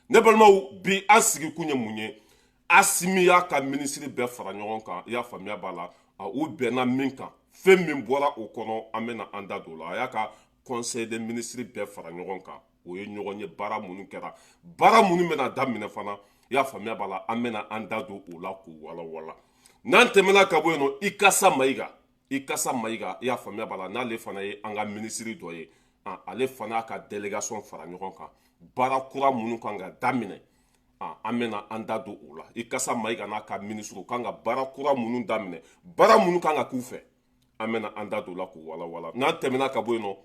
Ne balimaw, bi an sigi kun ye mun ye? Asimi y'a ka minisiri bɛɛ fara ɲɔgɔn kan, i y'a faamuya b'a la, u bɛnna min kan, fɛn min bɔra o kɔnɔ, an bɛna an da don o la. A y'a ka conseil des ministres bɛɛ fara ɲɔgɔn kan, o ye ɲɔgɔn ye. Baara minnu kɛra, baara minnu bɛna daminɛ fana, i y'a faamuya b'a la, an bɛna an da don o la k'o walawala. N'an tɛmɛna ka bɔ yen nɔ, Ikasa Mayiga, Ikasa Mayiga, i y'a faamuya b'a la, n'ale fana ye an ka minisiri dɔ ye, ale fana y'a ka délégation fara ɲɔgɔn kan. Baara kura minnu kan ka daminɛ, an bɛna an da don o la. Ikasa Mayiga n'a ka minisiriw kan ka baara kura minnu daminɛ, baara minnu kan ka k'u fɛ, an bɛna an da don o la k'o walawala. N'an tɛmɛna ka bɔ yen nɔ,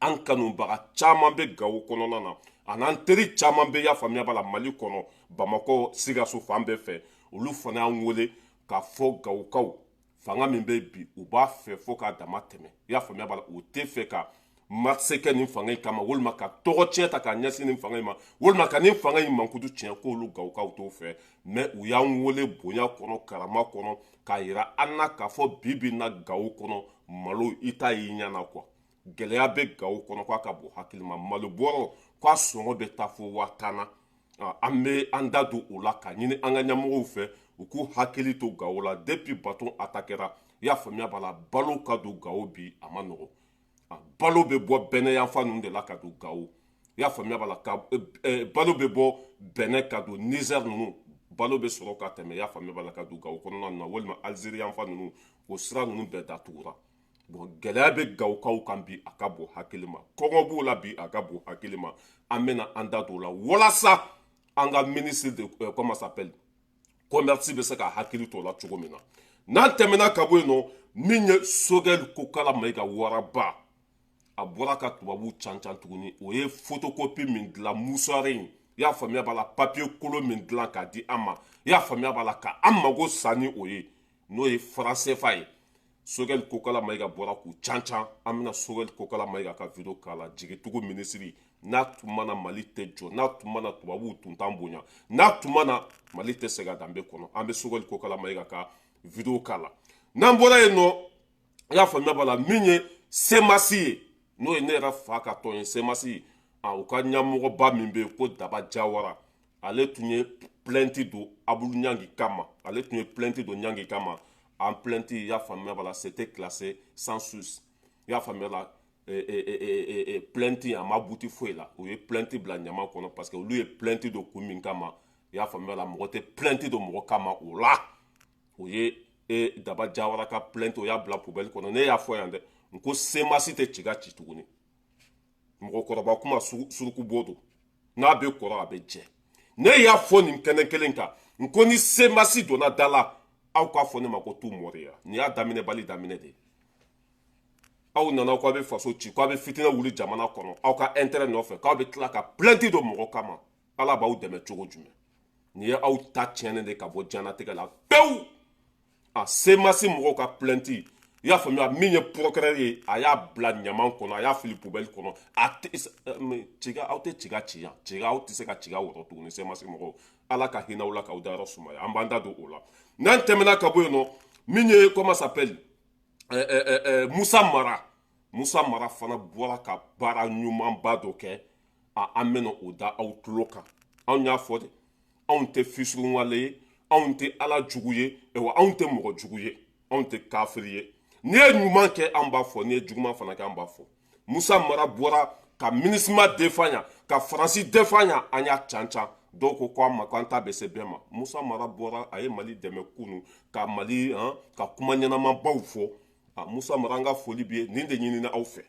an kanubaga caman bɛ Gawo kɔnɔna na, a n'an teri caman bɛ, y'a faamuya b'a la, Mali kɔnɔ, Bamakɔ, Sikaso, fan bɛɛ fɛ. Olu fana y'an wele k'a fɔ Gawokaw, fanga min bɛ bi, u b'a fɛ fo k'a dama tɛmɛ, i y'a faamuya b'a la, u tɛ fɛ ka marche kɛ nin fanga in kama, walima ka tɔgɔ tiɲɛ ta k'a ɲɛsin nin fanga in ma, walima ka nin fanga in mankutu tiɲɛ, k'olu Gawokaw t'o fɛ. Mais u y'an wele bonya kɔnɔ, karama kɔnɔ, k'a yira an na k'a fɔ bi bi in na, Gawo kɔnɔ, malo i t'a y'i ɲɛ na quoi. Gɛlɛya bɛ Gawo kɔnɔ, k'a ka bon hakili ma. Malo bɔrɔ, k'a sɔngɔ bɛ taa fo 50 000 na. An bɛ an da don o la k'a ɲini an ka ɲɛmɔgɔw fɛ, u k'u hakili to Gawo la. Depuis bateau attaquera, i y'a faamuya b'a la, balo ka don Gawo bi, a ma nɔgɔn. Balo bɛ bɔ Bɛnɛ yanfan ninnu de la ka don Gawo, i y'a faamuya b'a la, ka balo bɛ bɔ Bɛnɛ ka don Niger ninnu, balo bɛ sɔrɔ ka tɛmɛ, i y'a faamuya b'a la, ka don Gawo kɔnɔna na, walima Algérie yanfan ninnu. O sira ninnu bɛɛ datugura. Bon, gɛlɛya bɛ Gawokaw kan bi, a ka bon hakili ma. Kɔngɔ b'u la bi, a ka bon hakili ma. An bɛna an da don o la walasa an ka ministre de comment s'appelle, commerce bɛ se ka hakili to o la cogo min na. N'an tɛmɛna ka bɔ yen nɔ, min ye Sogɛli Kokala Mayiga, waraba, a bɔra ka tubabu can can tuguni. O ye photocopie min dilan, mouchoir in, i y'a faamuya b'a la, papier kolon min dilan k'a di an ma, i y'a faamuya b'a la, ka an mago sa ni o ye, n'o ye franc CFA ye. Sogɛli Kokala Mayiga bɔra k'u can can. An bɛna Sogɛli Kokala Mayiga ka vidéo k'a la. Jigitugu minisiri, n'a tun mana Mali tɛ jɔ, n'a tun mana tubabuw tun t'an bonya, n'a tun mana Mali tɛ segin a danbe kɔnɔ. An bɛ Sogɛli Kokala Mayiga ka vidéo k'a la. N'an bɔra yen nɔ, i y'a faamuya b'a la, min ye CMAS ye, n'o ye ne yɛrɛ fa ka tɔn ye, CMAS, u ka ɲɛmɔgɔba min bɛ yen ko Daba Jawara, ale tun ye plainte don Abulu Ɲangi kama, ale tun ye plainte don Ɲangi kama. En plainte, i y'a faamuya b'a la, c'était classé sans suite, i y'a faamuya la. Plainte a ma abouti foyi la. U ye plainte bila ɲama kɔnɔ parce que olu ye plainte don kun min kama, i y'a faamuya la, mɔgɔ tɛ plainte don mɔgɔ kama o la. O ye e Daba Jawara ka plainte, o y'a bila poubelle kɔnɔ. Ne y'a fɔ yan dɛ, n ko CMAS tɛ ci ka ci tuguni. Mɔgɔkɔrɔba kuma, suruku bɔ don, n'a bɛ kɔrɔ, a bɛ jɛ. Ne y'a fɔ nin kɛnɛ kelen kan, n ko ni CMAS donna da la, aw k'a fɔ ne ma ko tu mɔriya. Nin y'a daminɛ bali daminɛ de ye. Aw nana k'aw bɛ faso ci, k'aw bɛ fitinɛ wuli jamana kɔnɔ aw ka intérêt nɔfɛ, k'aw bɛ tila ka plainte don mɔgɔ kama. Ala b'aw dɛmɛ cogo jumɛn? Nin ye aw ta tiɲɛnen de ka bɔ diɲɛlatigɛ la pewu. A CMAS mɔgɔw ka plainte, i y'a faamuya, min ye procureur ye, a y'a bila ɲaman kɔnɔ, a y'a fili poubelle kɔnɔ. A tɛ ciga, aw tɛ ciga ci yan, ciga, aw tɛ se ka ciga wɔrɔ tuguni. CMAS mɔgɔw, Ala ka hinɛ aw la k'aw dayɔrɔ sumaya. An b'an da don o la. N'an tɛmɛna ka bɔ yen nɔ, min ye comment s'appelle, Musa Mara, Musa Mara fana bɔra ka baara ɲumanba dɔ kɛ. A an bɛna o da aw tulo kan. Anw y'a fɔ dɛ, anw tɛ fisuruwale ye, anw tɛ Ala jugu ye, wa anw tɛ mɔgɔ jugu ye, anw tɛ kafiri ye. N'i ye ɲuman kɛ, an b'a fɔ. N'i ye juguman fana kɛ, an b'a fɔ. Musa Mara bɔra ka MINUSMA défend yan, ka Faransi défend yan. An y'a can can, dɔw ko k'an ma k'an ta bɛ se bɛɛ ma. Musa Mara bɔra, a ye Mali dɛmɛ kunu, ka Mali ka kuma ɲɛnamabaw fɔ. A Musa Mara, an ka foli b'i ye. Nin de ɲinina aw fɛ,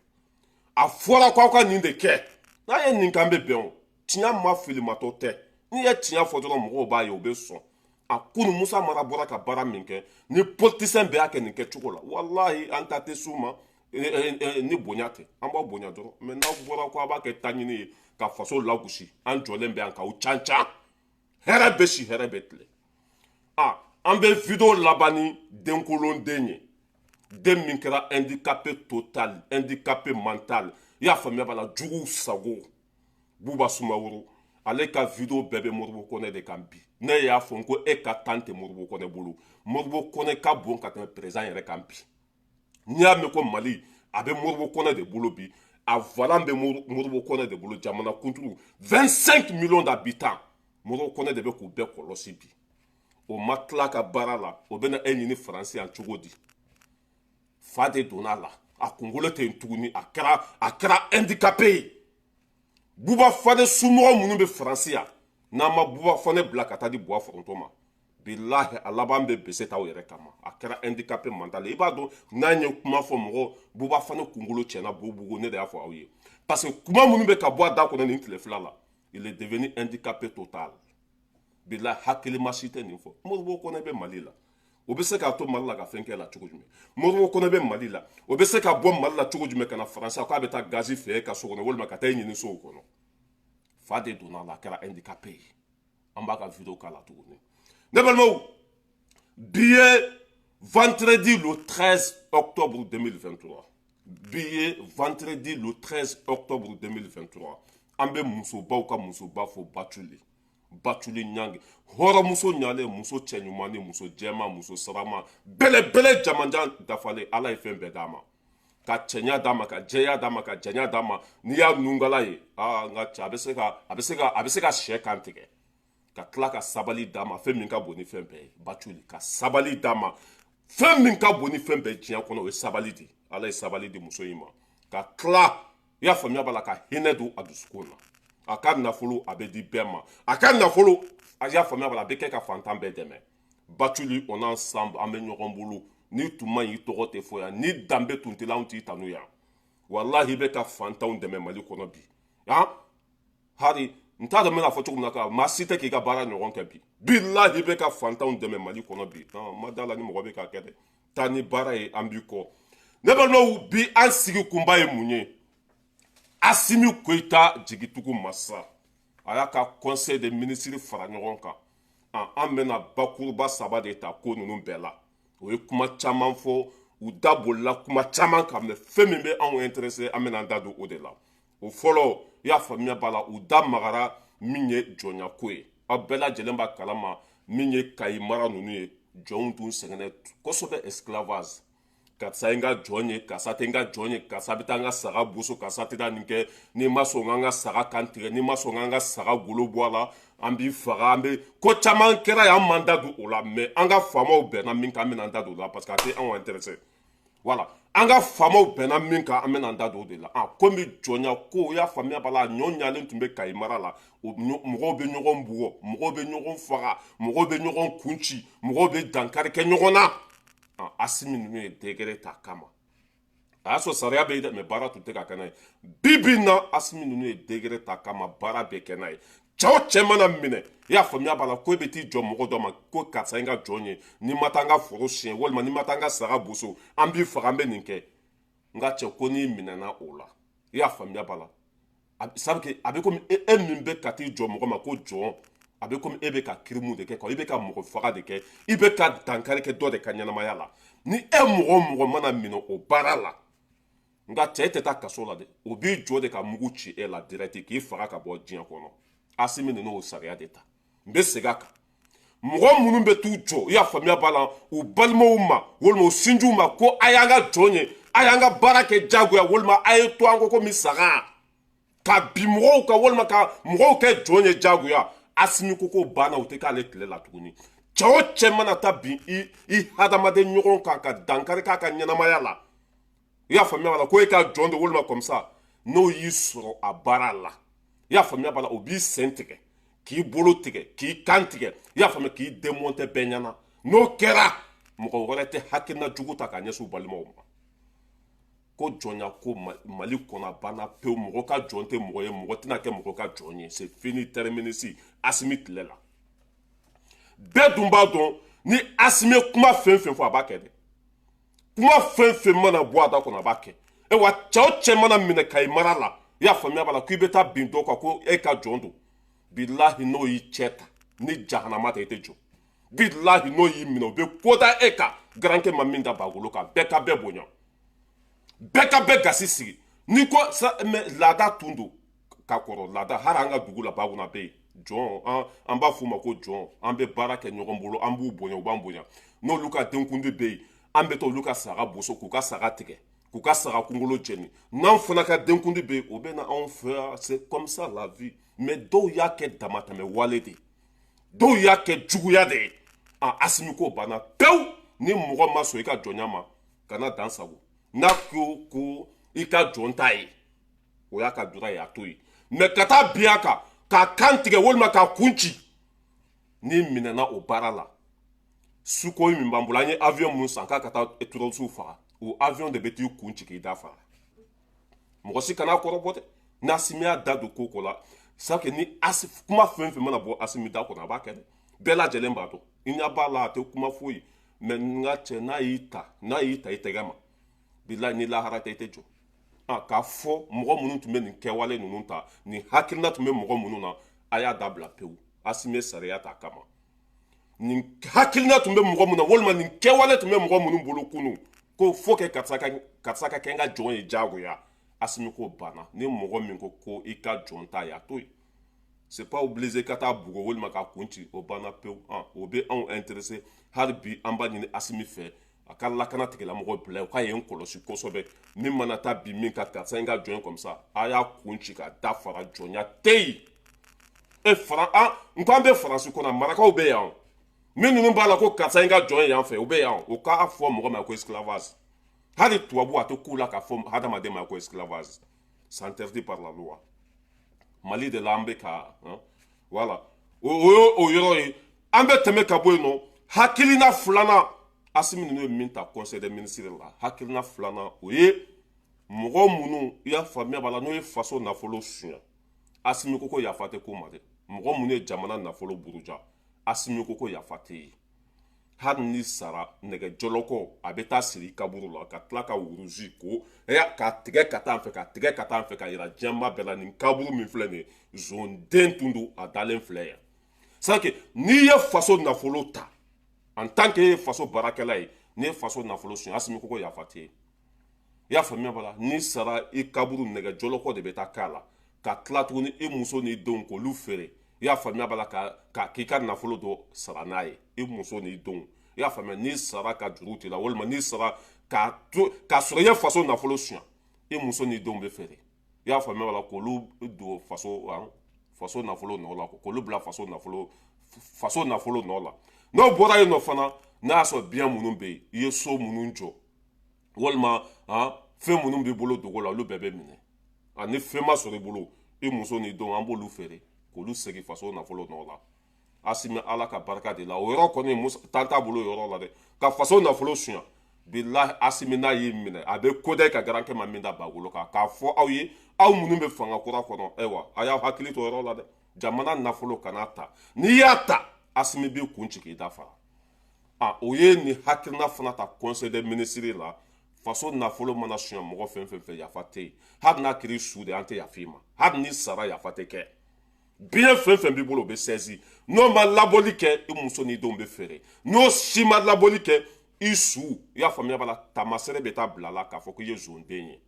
a fɔra k'aw ka nin de kɛ. N'a ye nin kan bɛ bɛn, o tiɲɛ ma filimatɔ tɛ. N'i ye tiɲɛ fɔ dɔrɔn, mɔgɔw b'a ye, u bɛ sɔn. A kunu Musa Mara bɔra ka baara min kɛ, ni politicien bɛɛ y'a kɛ nin kɛcogo la, walahi, an ta tɛ s'u ma ni bonya tɛ. An b'aw bonya dɔrɔn. Mais n'aw bɔra ko a b'a kɛ taɲini ye ka faso lagosi, an jɔlen bɛ yan k'aw can can. Hɛrɛ bɛ si, hɛrɛ bɛ tile. A an bɛ vidéo laban ni denkolonden ye, den min kɛra handicapé total, handicapé mental, i y'a faamuya b'a la, juguw sago, Buba Sumaworo. Ale ka vidéo bɛɛ bɛ Moribo Kɔnɛ de kan bi. Ne y'a fɔ n ko e ka tan tɛ Moribo Kɔnɛ bolo. Moribo Kɔnɛ ka bon ka tɛmɛ président yɛrɛ kan bi. N'i y'a mɛn ko Mali, a bɛ Moribo Kɔnɛ de bolo bi. A volant bɛ Modibo Kɔnɛ de bolo, jamana kunturu 25 millions d'habitants, Modibo Kɔnɛ de bɛ k'u bɛɛ kɔlɔsi bi. O ma tila ka baara la, o bɛna e ɲini Faransi yan cogo di? Fa de donna a la, a kunkolo tɛ yen tuguni, a kɛra handicapé ye. Buba Fane somɔgɔ minnu bɛ Faransi yan, n'an ma Buba Fane bila ka taa di Buwa Foronto ma, bilahi, a laban bɛ bese t'aw yɛrɛ kama. A kɛra handicapé mental. I b'a dɔn, n'an ye kuma fɔ mɔgɔ, Buba Fane kunkolo tiɲɛna bugubugu, ne de y'a fɔ aw ye, parce que kuma minnu bɛ ka bɔ a da kɔnɔ nin tile 2 la, il est devenu handicapé total. Bilahi, hakilima si tɛ nin fɔ. Modibo Kɔnɛ bɛ Mali la, o bɛ se k'a to Mali la ka fɛn kɛ la cogo jumɛn? Modibo Kɔnɛ bɛ Mali la, o bɛ se ka bɔ Mali la cogo jumɛn ka na Faransi k'a bɛ taa gazi fɛ ka so kɔnɔ, walima ka taa e ɲini sow kɔnɔ? Fa de donna a la, a kɛra handicapé ye. An b'a ka vidéo k'a la tuguni. Ne balimaw, bi ye vendredi le 13 octobre 2023. Bi ye vendredi le 13 octobre 2023. An bɛ musobaw ka musoba fo, Batuli, Batuli Ɲangi, hɔrɔnmuso ɲalen, muso cɛɲuman ni muso jɛma, muso sarama bɛlɛbɛlɛ, jamanjan dafalen. Ala ye fɛn bɛɛ d'a ma, ka cɛɲa d'a ma, ka jɛya d'a ma, ka janya d'a ma. N'i y'a nungala ye, aa, n ka cɛ, a bɛ se ka sɛ kan tigɛ, ka tila ka sabali d'a ma. Fɛn min ka bon ni fɛn bɛɛ ye, Batuli, ka sabali d'a ma. Fɛn min ka bon ni fɛn bɛɛ diɲɛ kɔnɔ, o ye sabali de. Ala ye sabali di muso in ma, ka tila, i y'a faamuya b'a la, ka hinɛ don a dusukun na. A ka nafolo, a bɛ di bɛɛ ma. A ka nafolo, a y'a faamuya b'a la, a bɛ kɛ ka fantan bɛɛ dɛmɛ. Batuli, on ensemble, an bɛ ɲɔgɔn bolo. Ni tun ma ɲi, i tɔgɔ tɛ fɔ yan. Ni danbe tun tɛ la, anw t'i tanu yan. Walahi, i bɛ ka fantanw dɛmɛ Mali kɔnɔ bi. Han hari, n t'a dɔn n bɛna fɔ cogo min na, ka maa si tɛ k'i ka baara ɲɔgɔn kɛ bi. Bilahi, i bɛ ka fantanw dɛmɛ Mali kɔnɔ bi. Non, ma da la ni mɔgɔ bɛ k'a kɛ dɛ. Taa ni baara ye, an b'i kɔ. Ne balimaw, bi an sigi kunba ye mun ye? Asimi Goyita jigitugu masa, a y'a ka conseil des ministres fara ɲɔgɔn kan. An bɛna bakuruba saba de ta ko ninnu bɛɛ la. O ye kuma caman fɔ, u da bolila kuma caman kan, mais fɛn min bɛ anw intéressé, an bɛna an da don o de la. O fɔlɔ, i y'a faamuya b'a la, u da magara min ye jɔnyako ye. Aw bɛɛ lajɛlen b'a kalama, min ye Kayi mara ninnu ye, jɔnw tun sɛgɛnna kosɛbɛ, esclavage. Karisa ye n ka jɔn ye, karisa tɛ n ka jɔn ye, karisa bɛ taa n ka saga boso, karisa tɛ taa nin kɛ, n'i ma sɔn k'an ka saga kan tigɛ, n'i ma sɔn k'an ka saga golo bɔ a la, an b'i faga. An bɛ ko caman kɛra yan, an m'an da don o la. Mais an ka faamaw bɛnna min kan, an bɛna an da don o la, parce que a tɛ anw intéressé. Voilà, an ka faamaw bɛnna min kan, an bɛna an da don o de la. Ah, komi jɔnya ko, i y'a faamuya b'a la, ɲɔ ɲalen tun bɛ Kayi mara la. Mɔgɔw bɛ ɲɔgɔn bugɔ, mɔgɔw bɛ ɲɔgɔn faga, mɔgɔw bɛ ɲɔgɔn kun ci, mɔgɔw bɛ dankari kɛ ɲɔgɔn na. Asimi ninnu ye décret ta kama. A y'a sɔrɔ sariya bɛ yen dɛ, mais baara tun tɛ ka kɛ n'a ye. Bi bi in na, Asimi ninnu ye décret ta kama, baara bɛ kɛ n'a ye. Cɛ o cɛ mana minɛ, i y'a faamuya b'a la, ko e bɛ t'i jɔ mɔgɔ dɔ ma ko karisa ye n ka jɔn ye, n'i ma taa n ka foro siɲɛ, walima n'i ma taa n ka saga boso, an b'i faga, an bɛ nin kɛ. N ka cɛ, ko n'i minɛna o la, i y'a faamuya b'a la, sabu a bɛ komi e min bɛ ka t'i jɔ mɔgɔ ma ko jɔn, a bɛ komi e bɛ ka crime de kɛ quoi, i bɛ ka mɔgɔ faga de kɛ, i bɛ ka dankari kɛ dɔ de ka ɲɛnamaya la. Ni e mɔgɔ o mɔgɔ mana minɛ o baara la, nka cɛ tɛ taa kaso la dɛ, o b'i jɔ de ka mugu ci e la direct k'i faga ka bɔ diɲɛ kɔnɔ. Asimi ninnu y'o sariya de ta. N bɛ segin a kan, mɔgɔ minnu bɛ t'u jɔ, i y'a faamuya b'a la, u balimaw ma walima u sinjiw ma ko a y'an ka jɔn ye, a y'an ka baara kɛ diyagoya, walima a ye to an kɔ komi saga, ka bin mɔgɔw kan, walima ka mɔgɔw kɛ jɔn ye diyagoya, Asimi ko k'o banna, o tɛ k'ale tile la tuguni. Cɛ o cɛ mana taa bin i hadamaden ɲɔgɔn kan ka dankari k'a ka ɲɛnamaya la, i y'a faamuya b'a la, ko e ka jɔn don walima comme ça, n'o y'i sɔrɔ a baara la, i y'a faamuya b'a la, o b'i sen tigɛ, k'i bolo tigɛ, k'i kan tigɛ, i y'a faamuya, k'i démonter bɛɛ ɲɛna. N'o kɛra, mɔgɔ wɛrɛ tɛ hakilina jugu ta k'a ɲɛsin u balimaw ma ko jɔnya ko Mali kɔnɔ a banna pewu. Mɔgɔ ka jɔn tɛ mɔgɔ ye, mɔgɔ tɛna kɛ mɔgɔ ka jɔn ye. C'est fini, terminé. Asimi tile la, bɛɛ dun b'a dɔn, ni Asimi ye kuma fɛn fɛn fɔ, a b'a kɛ dɛ. Kuma fɛn fɛn mana bɔ a da kɔnɔ, a b'a kɛ. E wa, cɛ o cɛ mana minɛ Kayi mara la, i y'a faamuya b'a la, k'i bɛ taa bin dɔ kan ko e ka jɔn don, bilahi, n'o y'i cɛ ta ni jahanama tɛ, i tɛ jɔ. Bilahi, n'o y'i minɛ, o bɛ ko da e kan garankɛ ma min da bagolo kan. Bɛɛ ka bɛɛ bonya, bɛɛ ka bɛɛ gasi sigi. N'i ko sa, mais laada tun don ka kɔrɔ, laada hali an ka dugu la, Baguna bɛ yen, jɔn, an b'a f'u ma ko jɔn. An bɛ baara kɛ ɲɔgɔn bolo, an b'u bonya, u b'an bonya. N'olu ka denkundi bɛ yen, an bɛ taa olu ka saga boso, k'u ka saga tigɛ, K'u ka saga kunkolo jeni. N'anw fana ka denkundi bɛ yen, o bɛ na anw fɛ yan. C'est comme ça la vie. Mais dɔw y'a kɛ damatɛmɛ wale de ye, dɔw y'a kɛ juguya de ye. A Asimi ko banna pewu. Ni mɔgɔ ma sɔn i ka jɔnya ma, kana dan sago. N'a ko ko i ka jɔn t'a ye, o y'a ka droit ye, a to yen. Mais ka taa bin a kan k'a kan tigɛ walima k'a kun ci, n'i minɛna o baara la, Sukhoi min b'an bolo, an ye avion mun san k'a ka taa terroriste faga, o avion de bɛ t'i kun ci k'i da faga. Mɔgɔ si kana kɔrɔbɔ dɛ. N'Asimi y'a da don ko ko la, c'est que ni asi kuma fɛn fɛn mana bɔ Asimi da kɔnɔ, a b'a kɛ dɛ. Bɛɛ lajɛlen b'a dɔn, i ɲɛ b'a la, a tɛ kuma foyi. Mais n ka cɛ, n'a y'i ta, n'a y'i ta i tɛgɛ ma, bilahi, ni lahara tɛ, i tɛ jɔ. A k'a fɔ mɔgɔ minnu tun bɛ nin kɛwale ninnu ta, nin hakilina tun bɛ mɔgɔ minnu na, a y'a dabila pewu. Asimi ye sariya ta kama. Nin hakilina tun bɛ mɔgɔ min na, walima nin kɛwale tun bɛ mɔgɔ minnu bolo kunun, ko fo kɛ karisa ka kɛ n ka jɔn ye diyagoya, Asimi ko banna. Ni mɔgɔ min ko ko i ka jɔn ta ye, a to yen. C'est pas obligé ka taa bugɔ walima k'a kun ci. O banna pewu. O bɛ anw intéressé. Hali bi an b'a ɲini Asimi fɛ, a ka lakana tigilamɔgɔ bila u ka yen kɔlɔsi kosɛbɛ. Min mana taa bi min ka karisa in ka jɔn comme ça, a y'a kun ci ka da fara. Jɔnya tɛ yen. E fara an n ko an bɛ Faransi kɔnɔ, marakaw bɛ yan. Min ninnu b'a la ko karisa in ka jɔn ye yan fɛ, o bɛ yan. O k'a fɔ mɔgɔ ma ko esclavage. Hali tubabu a tɛ k'u la k'a fɔ hadamaden ma ko esclavage, c'est interdit par la loi. Mali de la an bɛ ka, voilà, o ye o yɔrɔ ye. An bɛ tɛmɛ ka bɔ yen nɔ. Hakilina filanan, Asimi ninnu ye min ta conseil des ministres la, hakilina filanan, o ye mɔgɔ minnu, i y'a faamuya b'a la, n'o ye faso nafolo suɲɛ, Asimi ko ko yafa tɛ k'o ma dɛ. Mɔgɔ minnu ye jamana nafolo buruja, Asimi ko ko yafa tɛ yen. Hali ni sara, nɛgɛ jɔlɔkɔ a bɛ taa siri i kaburu la, ka tila ka wuruzi ko k'a tigɛ ka taa fɛ, ka tigɛ ka taa fɛ, ka yira diɲɛma bɛɛ la, nin kaburu min filɛ nin ye, zonden tun don, a dalen filɛ yan. C'est que n'i ye faso nafolo ta, en tant que e ye faso baarakɛla ye, n'i ye faso nafolo suɲɛ, Asimi ko ko yafa tɛ yen. I y'a faamuya b'a la? N'i sara, i kaburu nɛgɛ jɔlɔkɔ de bɛ taa k'a la, ka tila tuguni i muso n'i denw k'olu feere. I y'a faamuya b'a la? Ka k'i ka nafolo dɔ sara n'a ye, i muso n'i denw. I y'a faamuya? N'i sara ka juru t'i la, walima n'i sara k'a to k'a sɔrɔ i ye faso nafolo suɲɛ, i muso n'i denw bɛ feere. I y'a faamuya b'a la? K'olu don faso nafolo nɔ la, k'olu bila faso nafolo nɔ la. N'o bɔra yen nɔ fana, n'a y'a sɔrɔ biens minnu bɛ yen, i ye so minnu jɔ, walima fɛn minnu b'i bolo dogo la, olu bɛɛ bɛ minɛ. Ani fɛn ma sɔrɔ i bolo, i muso n'i denw, an b'olu feere k'olu segin faso nafolo nɔ la. Asimi, Ala ka barika de la, o yɔrɔ kɔni tan t'a bolo o yɔrɔ la dɛ. Ka faso nafolo suɲɛ, bilahi, Asimi n'a y'i minɛ, a bɛ kodɛ ka garankɛ ma min da bagolo kan. K'a fɔ aw ye, aw minnu bɛ fanga kura kɔnɔ, ayiwa, a y'aw hakili to yɔrɔ la dɛ. Jamana nafolo kana ta. N'i y'a ta, Asimi b'i kun ci k'i da fara. A o ye nin hakilina fana ta conseil des ministres la. Faso nafolo mana suɲɛ mɔgɔ fɛn fɛn fɛ, yafa tɛ yen. Hali n'a kɛra su de, an tɛ yafa i ma. Hali ni sara, yafa tɛ kɛ. Bien fɛn fɛn b'i bolo, o bɛ saisi. N'o ma labɔli kɛ, i muso n'i denw bɛ feere. N'o si ma labɔli kɛ, i su, i y'a faamuya b'a la, taamasere bɛ taa bila la k'a fɔ k'i ye zonden ye.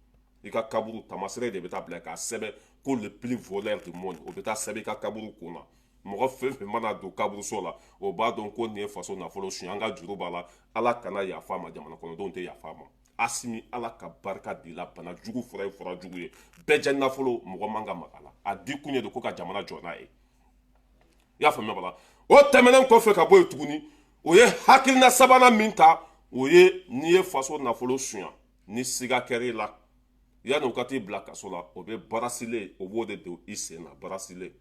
I ka kaburu taamasere de bɛ taa bila k'a sɛbɛn ko le plus voleur du monde. O bɛ taa sɛbɛn i ka kaburu kun na. Mɔgɔ fɛn fɛn mana don kaburuso la, o b'a dɔn ko nin ye faso nafolo suɲɛ. An ka juru b'a la, Ala kana yafa ma, jamana kɔnɔdenw tɛ yafa ma. Asimi, Ala ka barika di la. Bana jugu fura ye fura jugu ye. Bɛɛ jɛ nafolo, mɔgɔ man ka maga la. A di kun ye de ko ka jamana jɔ n'a ye. I y'a faamuya bala? O tɛmɛnen kɔfɛ ka bɔ yen tuguni, o ye hakilina sabanan min ta, o ye n'i ye faso nafolo suɲɛ, ni siga kɛr'i la, yanni u ka t'i bila kaso la, o bɛ bracelet, o b'o de don i sen na. Bracelet,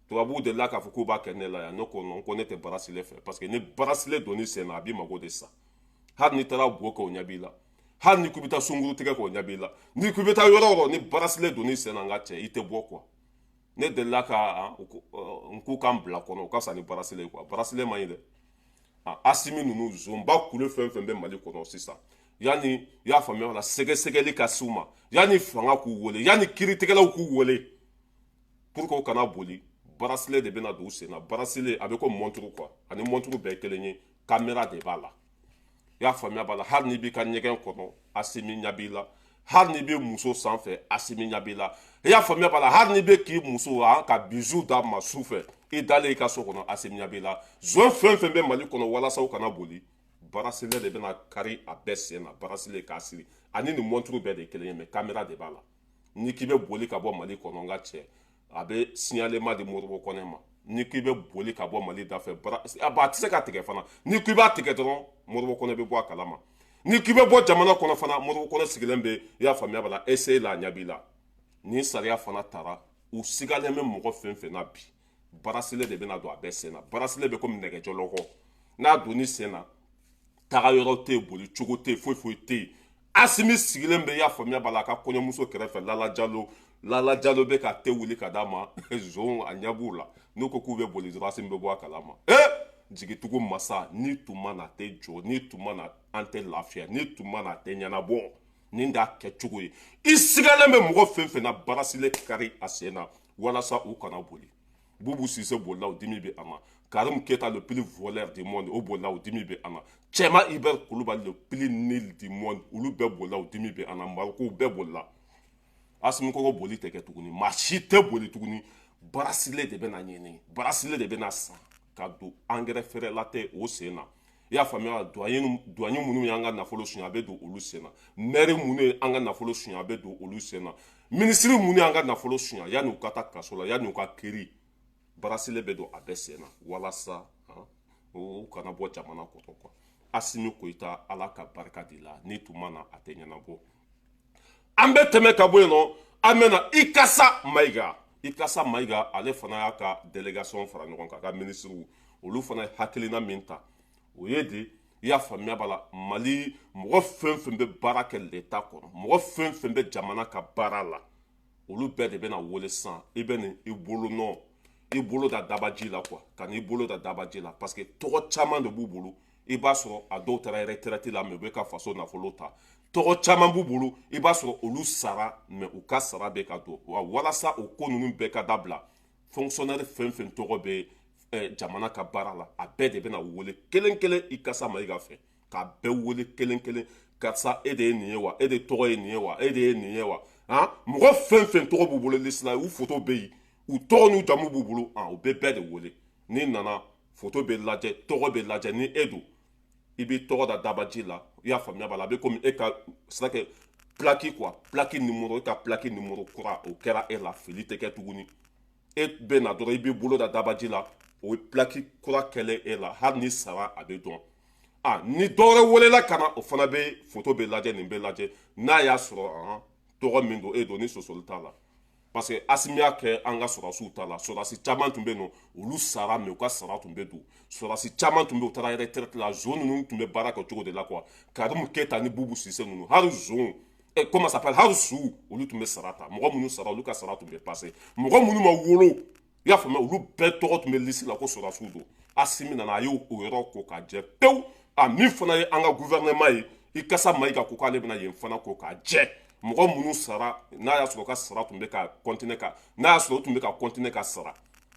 tubabuw delila k'a fɔ k'u b'a kɛ ne la yan. Ne ko non, ko ne tɛ bracelet fɛ, parce que ni bracelet donn'i sen na, a b'i mago de sa. Hali n'i taara bo kɛ, o ɲɛ b'i la. Hali ni k'i bɛ taa sunkuru tigɛ k'o ɲɛ b'i la. N'i k'i bɛ taa yɔrɔ o yɔrɔ, ni bracelet donn'i sen na, n ka cɛ, i tɛ bɔ quoi. Ne delila ka n k'u kan bila kɔnɔ, o ka fisa ni bracelet ye quoi. Bracelet man ɲi dɛ. Asimi ninnu, zonba kule fɛn fɛn bɛ Mali kɔnɔ sisan, yanni, i y'a faamuya la, sɛgɛsɛgɛli ka s'u ma, yanni fanga k'u wele, yanni kiiritigɛlaw k'u wele, pour que u kana boli, bracelet de bɛna don u sen na. Bracelet a bɛ ko montre quoi, ani montre bɛɛ ye kelen ye, caméra de b'a la. I y'a faamuya b'a la? Hali n'i b'i ka ɲɛgɛn kɔnɔ, Asimi ɲɛ b'i la. Hali n'i bɛ muso sanfɛ, Asimi ɲɛ b'i la. I y'a faamuya b'a la? Hali n'i bɛ k'i muso ka bisou d'a ma su fɛ, i dalen i ka so kɔnɔ, Asimi ɲɛ b'i la. Zon fɛn fɛn bɛ Mali kɔnɔ, walasa u kana boli, bracelet de bɛna kari a bɛɛ sen na. Bracelet k'a siri, a Ani nin montre bɛɛ de ye kelen ye, mais caméra de b'a la. N'i k'i bɛ boli ka bɔ Mali kɔnɔ, n ka cɛ, a bɛ signalement di Modibo Kɔnɛ ma. N'i k'i bɛ boli ka bɔ Mali dafɛ, a tɛ se ka tigɛ fana. N'i k'i b'a tigɛ dɔrɔn, Modibo Kɔnɛ bɛ bɔ a kalama. N'i k'i bɛ bɔ jamana kɔnɔ fana, Modibo Kɔnɛ sigilen bɛ, i y'a faamuya b'a la, essayer la, a ɲɛ b'i la. Ni sariya fana taara, u sigalen bɛ mɔgɔ fɛn fɛn na bi, bracelet de bɛna don a bɛɛ sen na. Bracelet bɛ komi nɛgɛjɔlɔkɔ, n'a donni sen na, taga yɔrɔ tɛ yen, boli cogo tɛ yen, foyi foyi tɛ yen. Asimi sigilen bɛ, i y'a faamuya b'a la, a ka kɔɲɔmuso kɛrɛfɛ, Lala Jalo. Lala Jalo bɛ ka te wuli ka d'a ma. Zon a ɲɛ b'u la. N'u ko k'u bɛ boli dɔrɔn, Asimi bɛ bɔ a kalama. Ee, jigitugu masa, ni tun ma na tɛ jɔ, ni tun ma na an tɛ lafiya, ni tun ma na tɛ ɲɛnabɔ. Nin d'a kɛcogo ye. I sigalen bɛ mɔgɔ fɛn fɛn na, bracelet kari a sen na walasa u kana boli. Bubu Sise bolila, o dimi bɛ a ma. Karim Keta, le plus voleur du monde, o bolila, o dimi bɛ a ma. Cɛma Hubert Kulubali, le plus nul du monde, olu bɛɛ bolila, o dimi bɛ a na. Mariko bɛɛ bolila. Asimi ko boli tɛ kɛ tuguni, maa si tɛ boli tuguni. Bracelet de bɛna ɲini, bracelet de bɛna san ka don engrais feerela tɛ o sen na. I y'a faamuya? Douanier minnu y'an ka nafolo suɲɛ, a bɛ don olu sen na. Maire minnu ye an ka nafolo suɲɛ, a bɛ don olu sen na. Minisiri minnu y'an ka nafolo suɲɛ, yanni u ka taa kaso la, yanni u ka kiri, bracelet bɛ don a bɛɛ sen na walasa u kana bɔ jamana kɔnɔ quoi. Asimi Koyita, Ala ka barika di la, ni tun ma na a tɛ ɲɛnabɔ. An bɛ tɛmɛ ka bɔ yen nɔ, an bɛ na Ikasa Mayiga. Ikasa Mayiga, ale fana y'a ka délégation fara ɲɔgɔn kan, ka minisiriw. Olu fana ye hakilina min ta, o ye de, i y'a faamuya b'a la, Mali mɔgɔ fɛn fɛn bɛ baara kɛ l'État kɔnɔ, mɔgɔ fɛn fɛn bɛ jamana ka baara la, olu bɛɛ de bɛna wele sisan. I bɛ nin i bolo nɔ, i bolo da dabaji la quoi, ka n'i bolo da dabaji la, parce que tɔgɔ caman de b'u bolo. I b'a sɔrɔ a dɔw taara retraite la, mais u bɛ ka faso nafolo ta. Tɔgɔ caman b'u bolo, i b'a sɔrɔ olu sara, mais u ka sara bɛ ka don wa. Walasa o ko ninnu bɛɛ ka dabila, fonctionnaire fɛn fɛn tɔgɔ bɛ jamana ka baara la, a bɛɛ de bɛna wele kelen kelen Ikasa Mayiga fɛ, k'a bɛɛ wele kelen kelen: karisa, e de ye nin ye wa? E de tɔgɔ ye nin ye wa? E de ye nin ye wa? Han, mɔgɔ fɛn fɛn tɔgɔ b'u bolo liste la, u photo bɛ yen, u tɔgɔ n'u jamu b'u bolo, u bɛ bɛɛ de wele. N'i nana, photo bɛ lajɛ, tɔgɔ bɛ lajɛ. Ni e don, i b'i tɔgɔ da dabaji la. I y'a faamuya b'a la, a bɛ komi e ka c'est que plaque quoi, plaque numéro, e ka plaque numéro kura o kɛra e la, fili tɛ kɛ tuguni. E bɛ na dɔrɔn, i b'i bolo da dabaji la, o ye plaque kura kɛlen e la. Hali ni sara, a bɛ dɔn. A ni dɔwɛrɛ welela ka na, o fana bɛ photo bɛ lajɛ, nin bɛ lajɛ, n'a y'a sɔrɔ tɔgɔ min don, e don, ni sɔsɔli t'a la. Parce que Asimi y'a kɛ an ka sɔrɔdasiw ta la. Sɔrɔdasi caman tun bɛ yen nɔ, olu sara, mais u ka sara tun bɛ don. Sɔrɔdasi caman tun bɛ yen, u taara retraite la. Zon ninnu tun bɛ baara kɛ cogo de la quoi. Karimu Keyita ni Bubu Sise ninnu, hali zon, comment ça s'appelle, hali su, olu tun bɛ sara ta. Mɔgɔ minnu sara, olu ka sara tun bɛ passer. Mɔgɔ minnu ma wolo, i y'a faamuya, olu bɛɛ tɔgɔ tun bɛ liste la ko sɔrɔdasiw don. Asimi nana, a y'o yɔrɔ ko k'a jɛ pewu. A min fana ye an ka gouvernement ye, Ikasa Mayiga ko k'ale bɛna yen fana ko k'a jɛ. Mɔgɔ minnu sara, n'a y'a sɔrɔ ka sara tun bɛ ka continuer ka, n'a y'a sɔrɔ u tun bɛ ka continuer ka sara,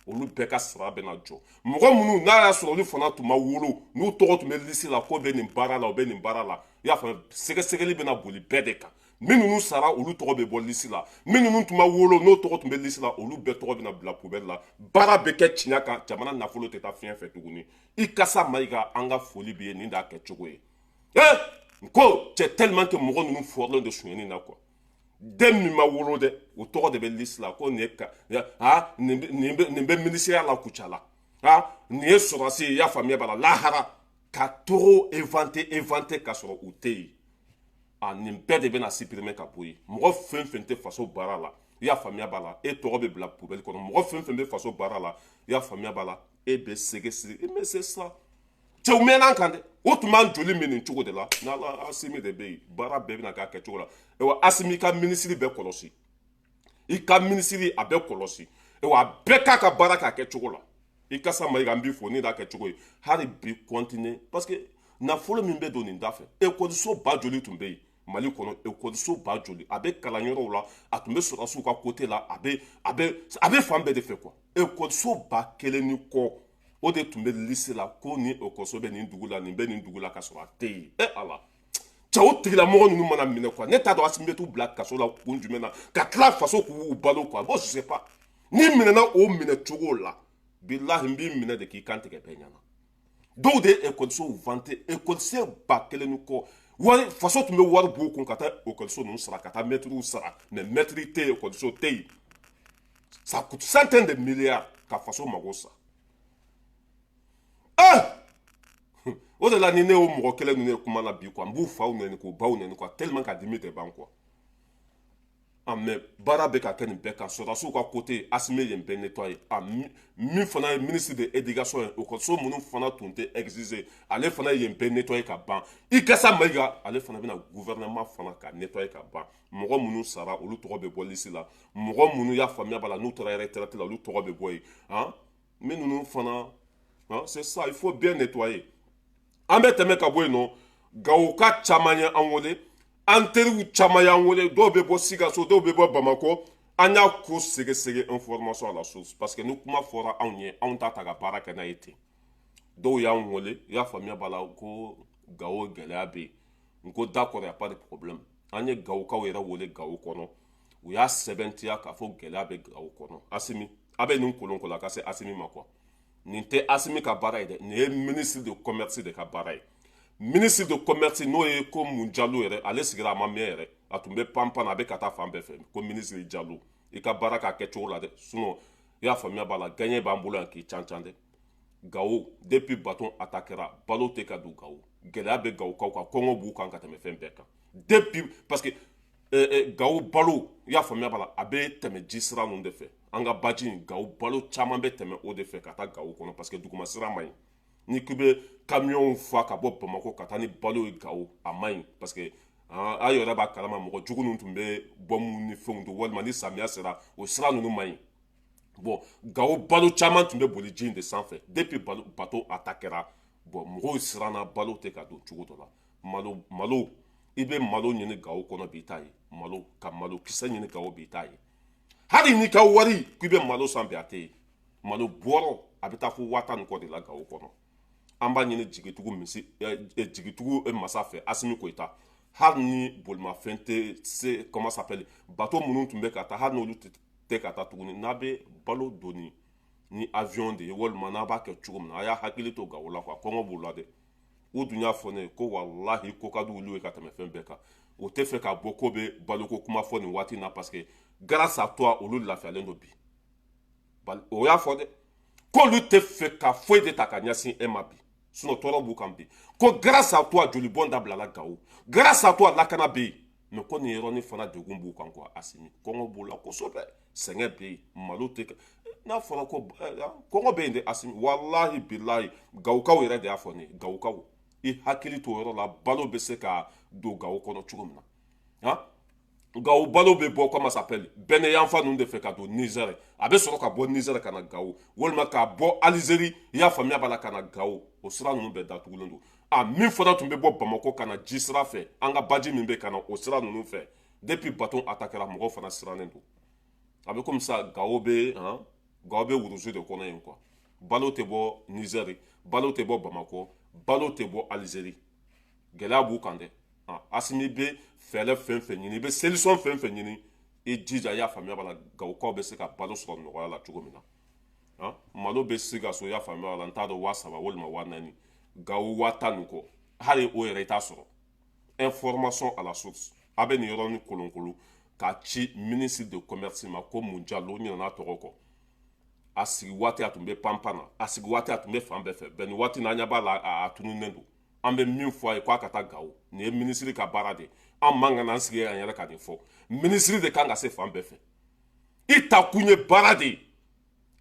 olu bɛɛ ka sara bɛna jɔ. Mɔgɔ minnu n'a y'a sɔrɔ olu fana tun ma wolo, n'u tɔgɔ tun bɛ liste la ko bɛ nin baara la, u bɛ nin baara la, i y'a faamuya, sɛgɛsɛgɛli bɛna boli bɛɛ de kan. Minnu sara, olu tɔgɔ bɛ bɔ liste la. Minnu tun ma wolo, n'o tɔgɔ tun bɛ liste la, olu bɛɛ tɔgɔ bɛna bila poubelle la. Baara bɛ kɛ tiɲɛ kan, jamana nafolo tɛ taa fiɲɛ fɛ tuguni. Ikasa Mayiga, an ka foli b'i ye. Nin d'a kɛcogo ye. Ee, n ko cɛ, tellement que mɔgɔ ninnu fɔrilen don sonyɛni na quoi. Den min ma wolo dɛ, o tɔgɔ de bɛ liste la ko nin ye ka ha, nin bɛ minisiriya la Kucala, ha, nin ye sɔrɔdasi ye. I y'a faamuya b'a la, lahara ka tɔgɔ inventé ka sɔrɔ u tɛ yen. A nin bɛɛ de bɛna supprimer ka bɔ yen. Mɔgɔ fɛn fɛn tɛ faso baara la, i y'a faamuya b'a la, e tɔgɔ bɛ bila poubelle kɔnɔ. Mɔgɔ fɛn fɛn bɛ faso baara la, i y'a faamuya b'a la, e bɛ sɛgɛsɛgɛ. Mais c'est ça, cɛw mɛnna an kan dɛ. O tun b'an joli min nin cogo de la. N'Ala, Asimi de bɛ yen, baara bɛɛ bɛna k'a kɛcogo la. Ayiwa, Asimi ka minisiri bɛɛ kɔlɔsi, i ka minisiri a bɛɛ kɔlɔsi. Ayiwa, a bɛɛ k'a ka baara k'a kɛcogo la. Ikasa Mayiga, n b'i fo ni d'a kɛcogo ye. Hali bi continuer, parce que nafolo min bɛ don nin da fɛ, ekɔliso ba joli tun bɛ yen Mali kɔnɔ? Ekɔliso ba joli a bɛ kalanyɔrɔw la, a tun bɛ sɔrɔdasiw ka côté la, a bɛ fan bɛɛ de fɛ quoi. Ekɔliso 1000 ni kɔ, o de tun bɛ liste la ko nin ekɔliso bɛ nin dugu la, nin bɛ nin dugu la, ka sɔrɔ a tɛ yen. E Ala, cɛw tigilamɔgɔ ninnu mana minɛ quoi, ne t'a dɔn Asimi bɛ t'u bila kaso la kun jumɛn na, ka tila faso k'u balo quoi. Bon, je sais pas, n'i minɛna o minɛ cogo la, bilahi, n b'i minɛ de k'i kan tigɛ bɛɛ ɲɛna. Dɔw de ye ekɔlisow vanter, ekɔlisen 1000 ni kɔ. Wari, faso tun bɛ wari b'u kun ka taa ekɔliso ninnu sara, ka taa mɛtiriw sara, mais mɛtiri tɛ yen, ekɔliso tɛ yen. Ça coûte centaines de milliards ka faso mago sa. Ah, o de la ni ne y'o mɔgɔ kelen ninnu ye kuma na bi quoi, n b'u faw nɛni k'u baw nɛni quoi, tellement ka dimi tɛ ban quoi. Ah, mais baara bɛ ka kɛ nin bɛɛ kan. Sɔrɔdasiw ka côté, Asimi yen bɛɛ nettoyé. Ah, min fana ye ministre de éducation ye, ekɔliso minnu fana tun tɛ exiger, ale fana ye yen bɛɛ nettoyé ka ban. Ikasa Mayiga, ale fana bɛna gouvernement fana ka nettoyé ka ban. Mɔgɔ minnu sara, olu tɔgɔ bɛ bɔ liste la. Mɔgɔ minnu y'a faamuya b'a la n'u taara retraite la, olu tɔgɔ bɛ bɔ yen. Han, minnu fana, han, c'est ça, il faut bien nettoyer. An bɛ tɛmɛ ka bɔ yen nɔ. Gawoka caman ye an wele, an teriw caman y'an wele, dɔw bɛ bɔ Sikaso, dɔw bɛ bɔ Bamakɔ. An y'a ko sɛgɛsɛgɛ, information à la source, parce que ni kuma fɔra anw ye, anw t'a ta ka baara kɛ n'a ye ten. Dɔw y'an wele, i y'a faamuya b'a la, ko Gawo gɛlɛya bɛ yen. N ko d'accord, y a pas de problème. An ye Gawokaw yɛrɛ wele Gawo kɔnɔ, u y'a sɛbɛntiya k'a fɔ gɛlɛya bɛ Gawo kɔnɔ. Asimi, a bɛ nin kolon ko la ka se Asimi ma quoi. Nin tɛ Asimi ka baara ye dɛ, nin ye ministre de commerce de ka baara ye. Ministre de commerce, n'o ye ko mun Jalo yɛrɛ, ale sigira a ma mɛn yɛrɛ, a tun bɛ pan pan, a bɛ ka taa fan bɛɛ fɛ. Ko ministre Jalo, i ka baara k'a kɛ cogo la dɛ, sinon i y'a faamuya b'a la, gɛɲɛ b'an bolo yan k'i can can dɛ. Gawo, depuis bateau attaquera, balo tɛ ka don Gawo. Gɛlɛya bɛ Gawokaw kan, kɔngɔ b'u kan ka tɛmɛ fɛn bɛɛ kan depuis, parce que Gawo balo, i y'a faamuya b'a la, a bɛ tɛmɛ ji sira ninnu de fɛ. An ka baji in, Gawo balo caman bɛ tɛmɛ o de fɛ ka taa Gawo kɔnɔ, parce que duguma sira man ɲi. N'i k'i bɛ kamiyɔnw fa ka bɔ Bamakɔ ka taa ni balo ye Gawo, a man ɲi, parce que an yɛrɛ b'a kalama, mɔgɔ jugu ninnu tun bɛ bɔmu ni fɛnw don, walima ni samiya sera, o sira ninnu man ɲi. Bon, Gawo balo caman tun bɛ boli ji in de sanfɛ. Depuis bateau attaquera, bon, mɔgɔw siranna, balo tɛ ka don cogo dɔ la. Malo, malo, i bɛ malo ɲini Gawo kɔnɔ bi, t'a ye. Malo, ka malo kisɛ ɲini Gawo bi, t'a ye. Hali n'i ka wari k'i bɛ malo san bi, a tɛ yen. Malo bɔrɔ, a bɛ taa fo 10 000 ni kɔ de la Gawo kɔnɔ. An b'a ɲini jigitugu misi, jigitugu masa fɛ, Asimi Koyita, hali ni bolimafɛn tɛ se, comment s'appelle, bateau minnu tun bɛ ka taa, hali n'olu tɛ ka taa tuguni, n'a bɛ balo doni ni avion de ye, walima n'a b'a kɛ cogo min na, a y'a hakili to Gawo la quoi. Kɔngɔ b'u la dɛ. U dun y'a fɔ ne ye ko walahi, ko ka di olu ye ka tɛmɛ fɛn bɛɛ kan. O tɛ fɛ k'a bɔ ko bɛ baloko kuma fɔ nin waati in na, parce que grâce à toi, olu lafiyalen don bi. O y'a fɔ dɛ, k'olu tɛ fɛ ka foyi de ta ka ɲɛsin e ma bi, sinon tɔɔrɔ b'u kan bi. Ko grâce à toi, jolibɔn dabilala Gawo, grâce à toi, lakana bɛ yen. Mais ko nin yɔrɔnin fana, degun b'u kan quoi. Asimi, kɔngɔ b'u la kosɛbɛ, sɛgɛn bɛ yen, malo tɛ kɛ. N'a fɔra ko kɔngɔ bɛ yen de, Asimi, walahi bilahi, Gawokaw yɛrɛ de y'a fɔ ne ye. Gawokaw, i hakili to o yɔrɔ la, balo bɛ se ka don Gawo kɔnɔ cogo min na. Han, Gawo balo bɛ bɔ, comment s'appelle, Bɛnɛ yanfan ninnu de fɛ ka don Nizɛri, a bɛ sɔrɔ ka bɔ Nizɛri ka na Gawo, walima k'a bɔ Alizeri, i y'a faamuya b'a la, ka na Gawo. O sira ninnu bɛɛ datugulen don. A min fana tun bɛ bɔ Bamakɔ ka na ji sira fɛ, an ka baji min bɛ ka na o sira ninnu fɛ, depuis bateau attaquera, mɔgɔw fana sirannen don. A bɛ komi sa Gawo bɛ, han, Gawo bɛ wuruzu de kɔnɔ yen quoi. Balo tɛ bɔ Nizɛri, balo tɛ bɔ Bamakɔ, balo tɛ bɔ Alizeri. Gɛlɛya b'u kan dɛ. Asimi bɛ fɛɛrɛ fɛn fɛn ɲini, i bɛ solution fɛn fɛn ɲini, i jija, i y'a faamuya b'a la, Gawokaw bɛ se ka balo sɔrɔ nɔgɔya la cogo min na. Malo bɛ Sikaso, i y'a faamuya b'a la, n t'a dɔn, 3000 walima 4000. Gawo, 10 000 nin kɔ, hali o yɛrɛ i t'a sɔrɔ. Information à la source. A bɛ nin yɔrɔnin kolonkolon k'a ci ministre de commerce ma, ko mun Jalo, n ɲinɛna tɔgɔ kɔ. A sigi waati, a tun bɛ panpan na, a sigi waati, a tun bɛ fan bɛɛ fɛ. Bɛn nin waati n'a ɲɛ b'a la, a tununnen don. An bɛ min fɔ a ye, k'a ka taa Gawo. Nin ye minisiri ka baara de ye. An man ka n'an sigi an yɛrɛ ka nin fɔ. Minisiri de kan ka se fan bɛɛ fɛ. I ta kun ye baara de ye,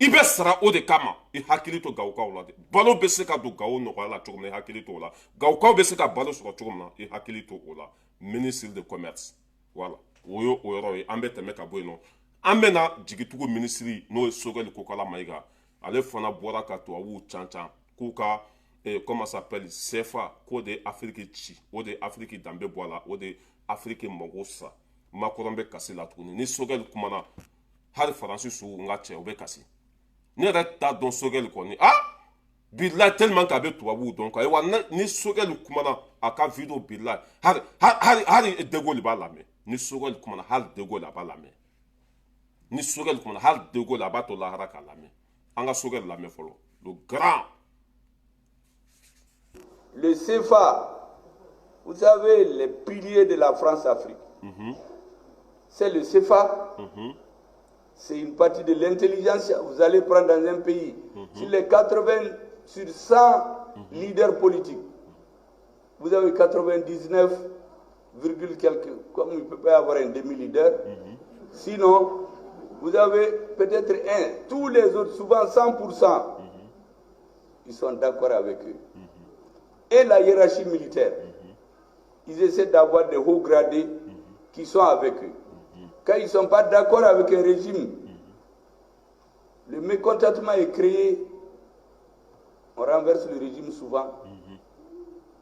i bɛ sara o de kama. I hakili to Gawokaw la dɛ. Balo bɛ se ka don Gawo nɔgɔya la cogo min na, i hakili to o la. Gawokaw bɛ se ka balo sɔrɔ cogo min na, i hakili to o la, ministre de commerce. Voilà, o ye o yɔrɔ ye. An bɛ tɛmɛ ka bɔ yen nɔ, an bɛ na jigitugu minisiri, n'o ye Sogɛli Kokala Mayiga. Ale fana bɔra ka tubabuw can can k'u ka comment s'appelle, CFA, k'o de ye Afiriki ci, o de ye Afiriki danbe bɔ a la, o de ye Afiriki mago sa. Macron bɛ kasi la tuguni. Ni Sogɛli kumana, hali Faransi su, n ka cɛ, o bɛ kasi. Ne yɛrɛ t'a dɔn Sogɛli kɔni, ah bilahi, tellement k'a bɛ tubabuw dɔn quoi. Ayiwa, ni Sogɛli kumana a ka vidéo, bilahi, hali hali hali De Gaulle b'a lamɛn. Ni Sogɛli kumana, hali De Gaulle a b'a lamɛn. Ni Sogɛli kumana, hali De Gaulle a b'a to lahara k'a lamɛn. An ka Sogɛli lamɛn fɔlɔ, le grand. Le CFA Vous savez, les piliers de la France-Afrique, c'est le CFA, c'est une partie de l'intelligence. Vous allez prendre dans un pays, sur les 80, sur 100 leaders politiques, vous avez 99, quelques, comme il ne peut pas y avoir un demi-leader. Sinon, vous avez peut-être un. Tous les autres, souvent 100%, ils sont d'accord avec eux. Et la hiérarchie militaire, ils essaient d'avoir des hauts gradés qui sont avec eux. Quand ils ne sont pas d'accord avec un régime, le mécontentement est créé, on renverse le régime souvent.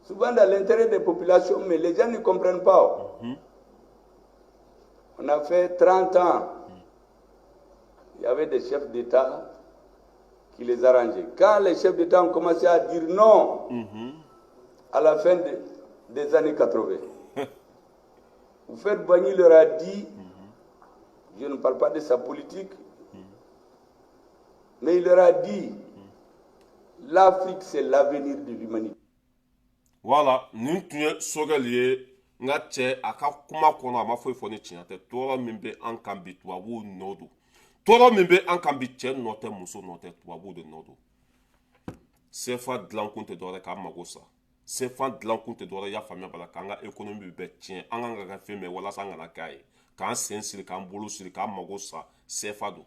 Souvent dans l'intérêt des populations, mais les gens ne comprennent pas. On a fait 30 ans. Il y avait des chefs d'État qui les arrangeaient. Quand les chefs d'État ont commencé à dire non, à la fin des années 80, Houphouët-Boigny leur a dit, je ne parle pas de sa politique, mais il leur a dit, l'Afrique, c'est l'avenir de l'humanité. Voilà, nin tun ye Choguel ye. N ka cɛ, a ka kuma kɔnɔ, a ma foyi fɔ ni tiɲɛ tɛ. Tɔɔrɔ min bɛ an kan bi, tubabuw nɔ don. Tɔɔrɔ min bɛ an kan bi, cɛ nɔ tɛ, muso nɔ tɛ, tubabuw de nɔ don. CFA dilankun tɛ dɔwɛrɛ k'an mago sa. CFA dilankun tɛ dɔwɛrɛ, i y'a faamuya b'a la, k'an ka économie bɛɛ tiɲɛ. An kan ka kɛ fɛn min ye walasa an kana k'a ye, k'an sen siri, k'an bolo siri, k'an mago sa, CFA don.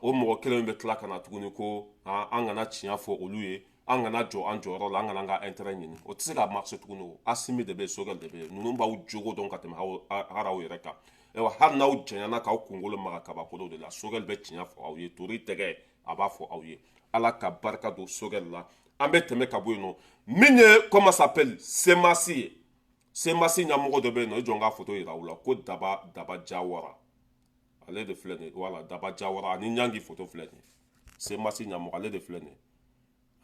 O mɔgɔ kelen bɛ tila ka na tuguni ko an kana tiɲɛ fɔ olu ye, an kana jɔ an jɔyɔrɔ la, an kana an ka intérêt ɲini. O tɛ se ka marcher tuguni. O Assimi de bɛ yen, Choguel de bɛ yen. Ninnu b'aw jogo dɔn ka tɛmɛ hali aw yɛrɛ kan. Ayiwa, hali n'aw janyana k'aw kunkolo maga kabakolo de la, Choguel bɛ tiɲɛ fɔ aw ye. Tori tɛgɛ, a b'a fɔ aw ye. Ala ka barika don Choguel la. An bɛ tɛmɛ ka bɔ yen nɔ. Min ye, comment s'appelle, CMAS ye, CMAS ɲɛmɔgɔ dɔ bɛ yen nɔ, i jɔ n ka photo yira aw la, ko Daba Jawara, ale de filɛ nin ye. Voilà, Daba Jawara ani Ɲangi photo filɛ nin ye. CMAS ɲɛmɔgɔ, ale de filɛ nin ye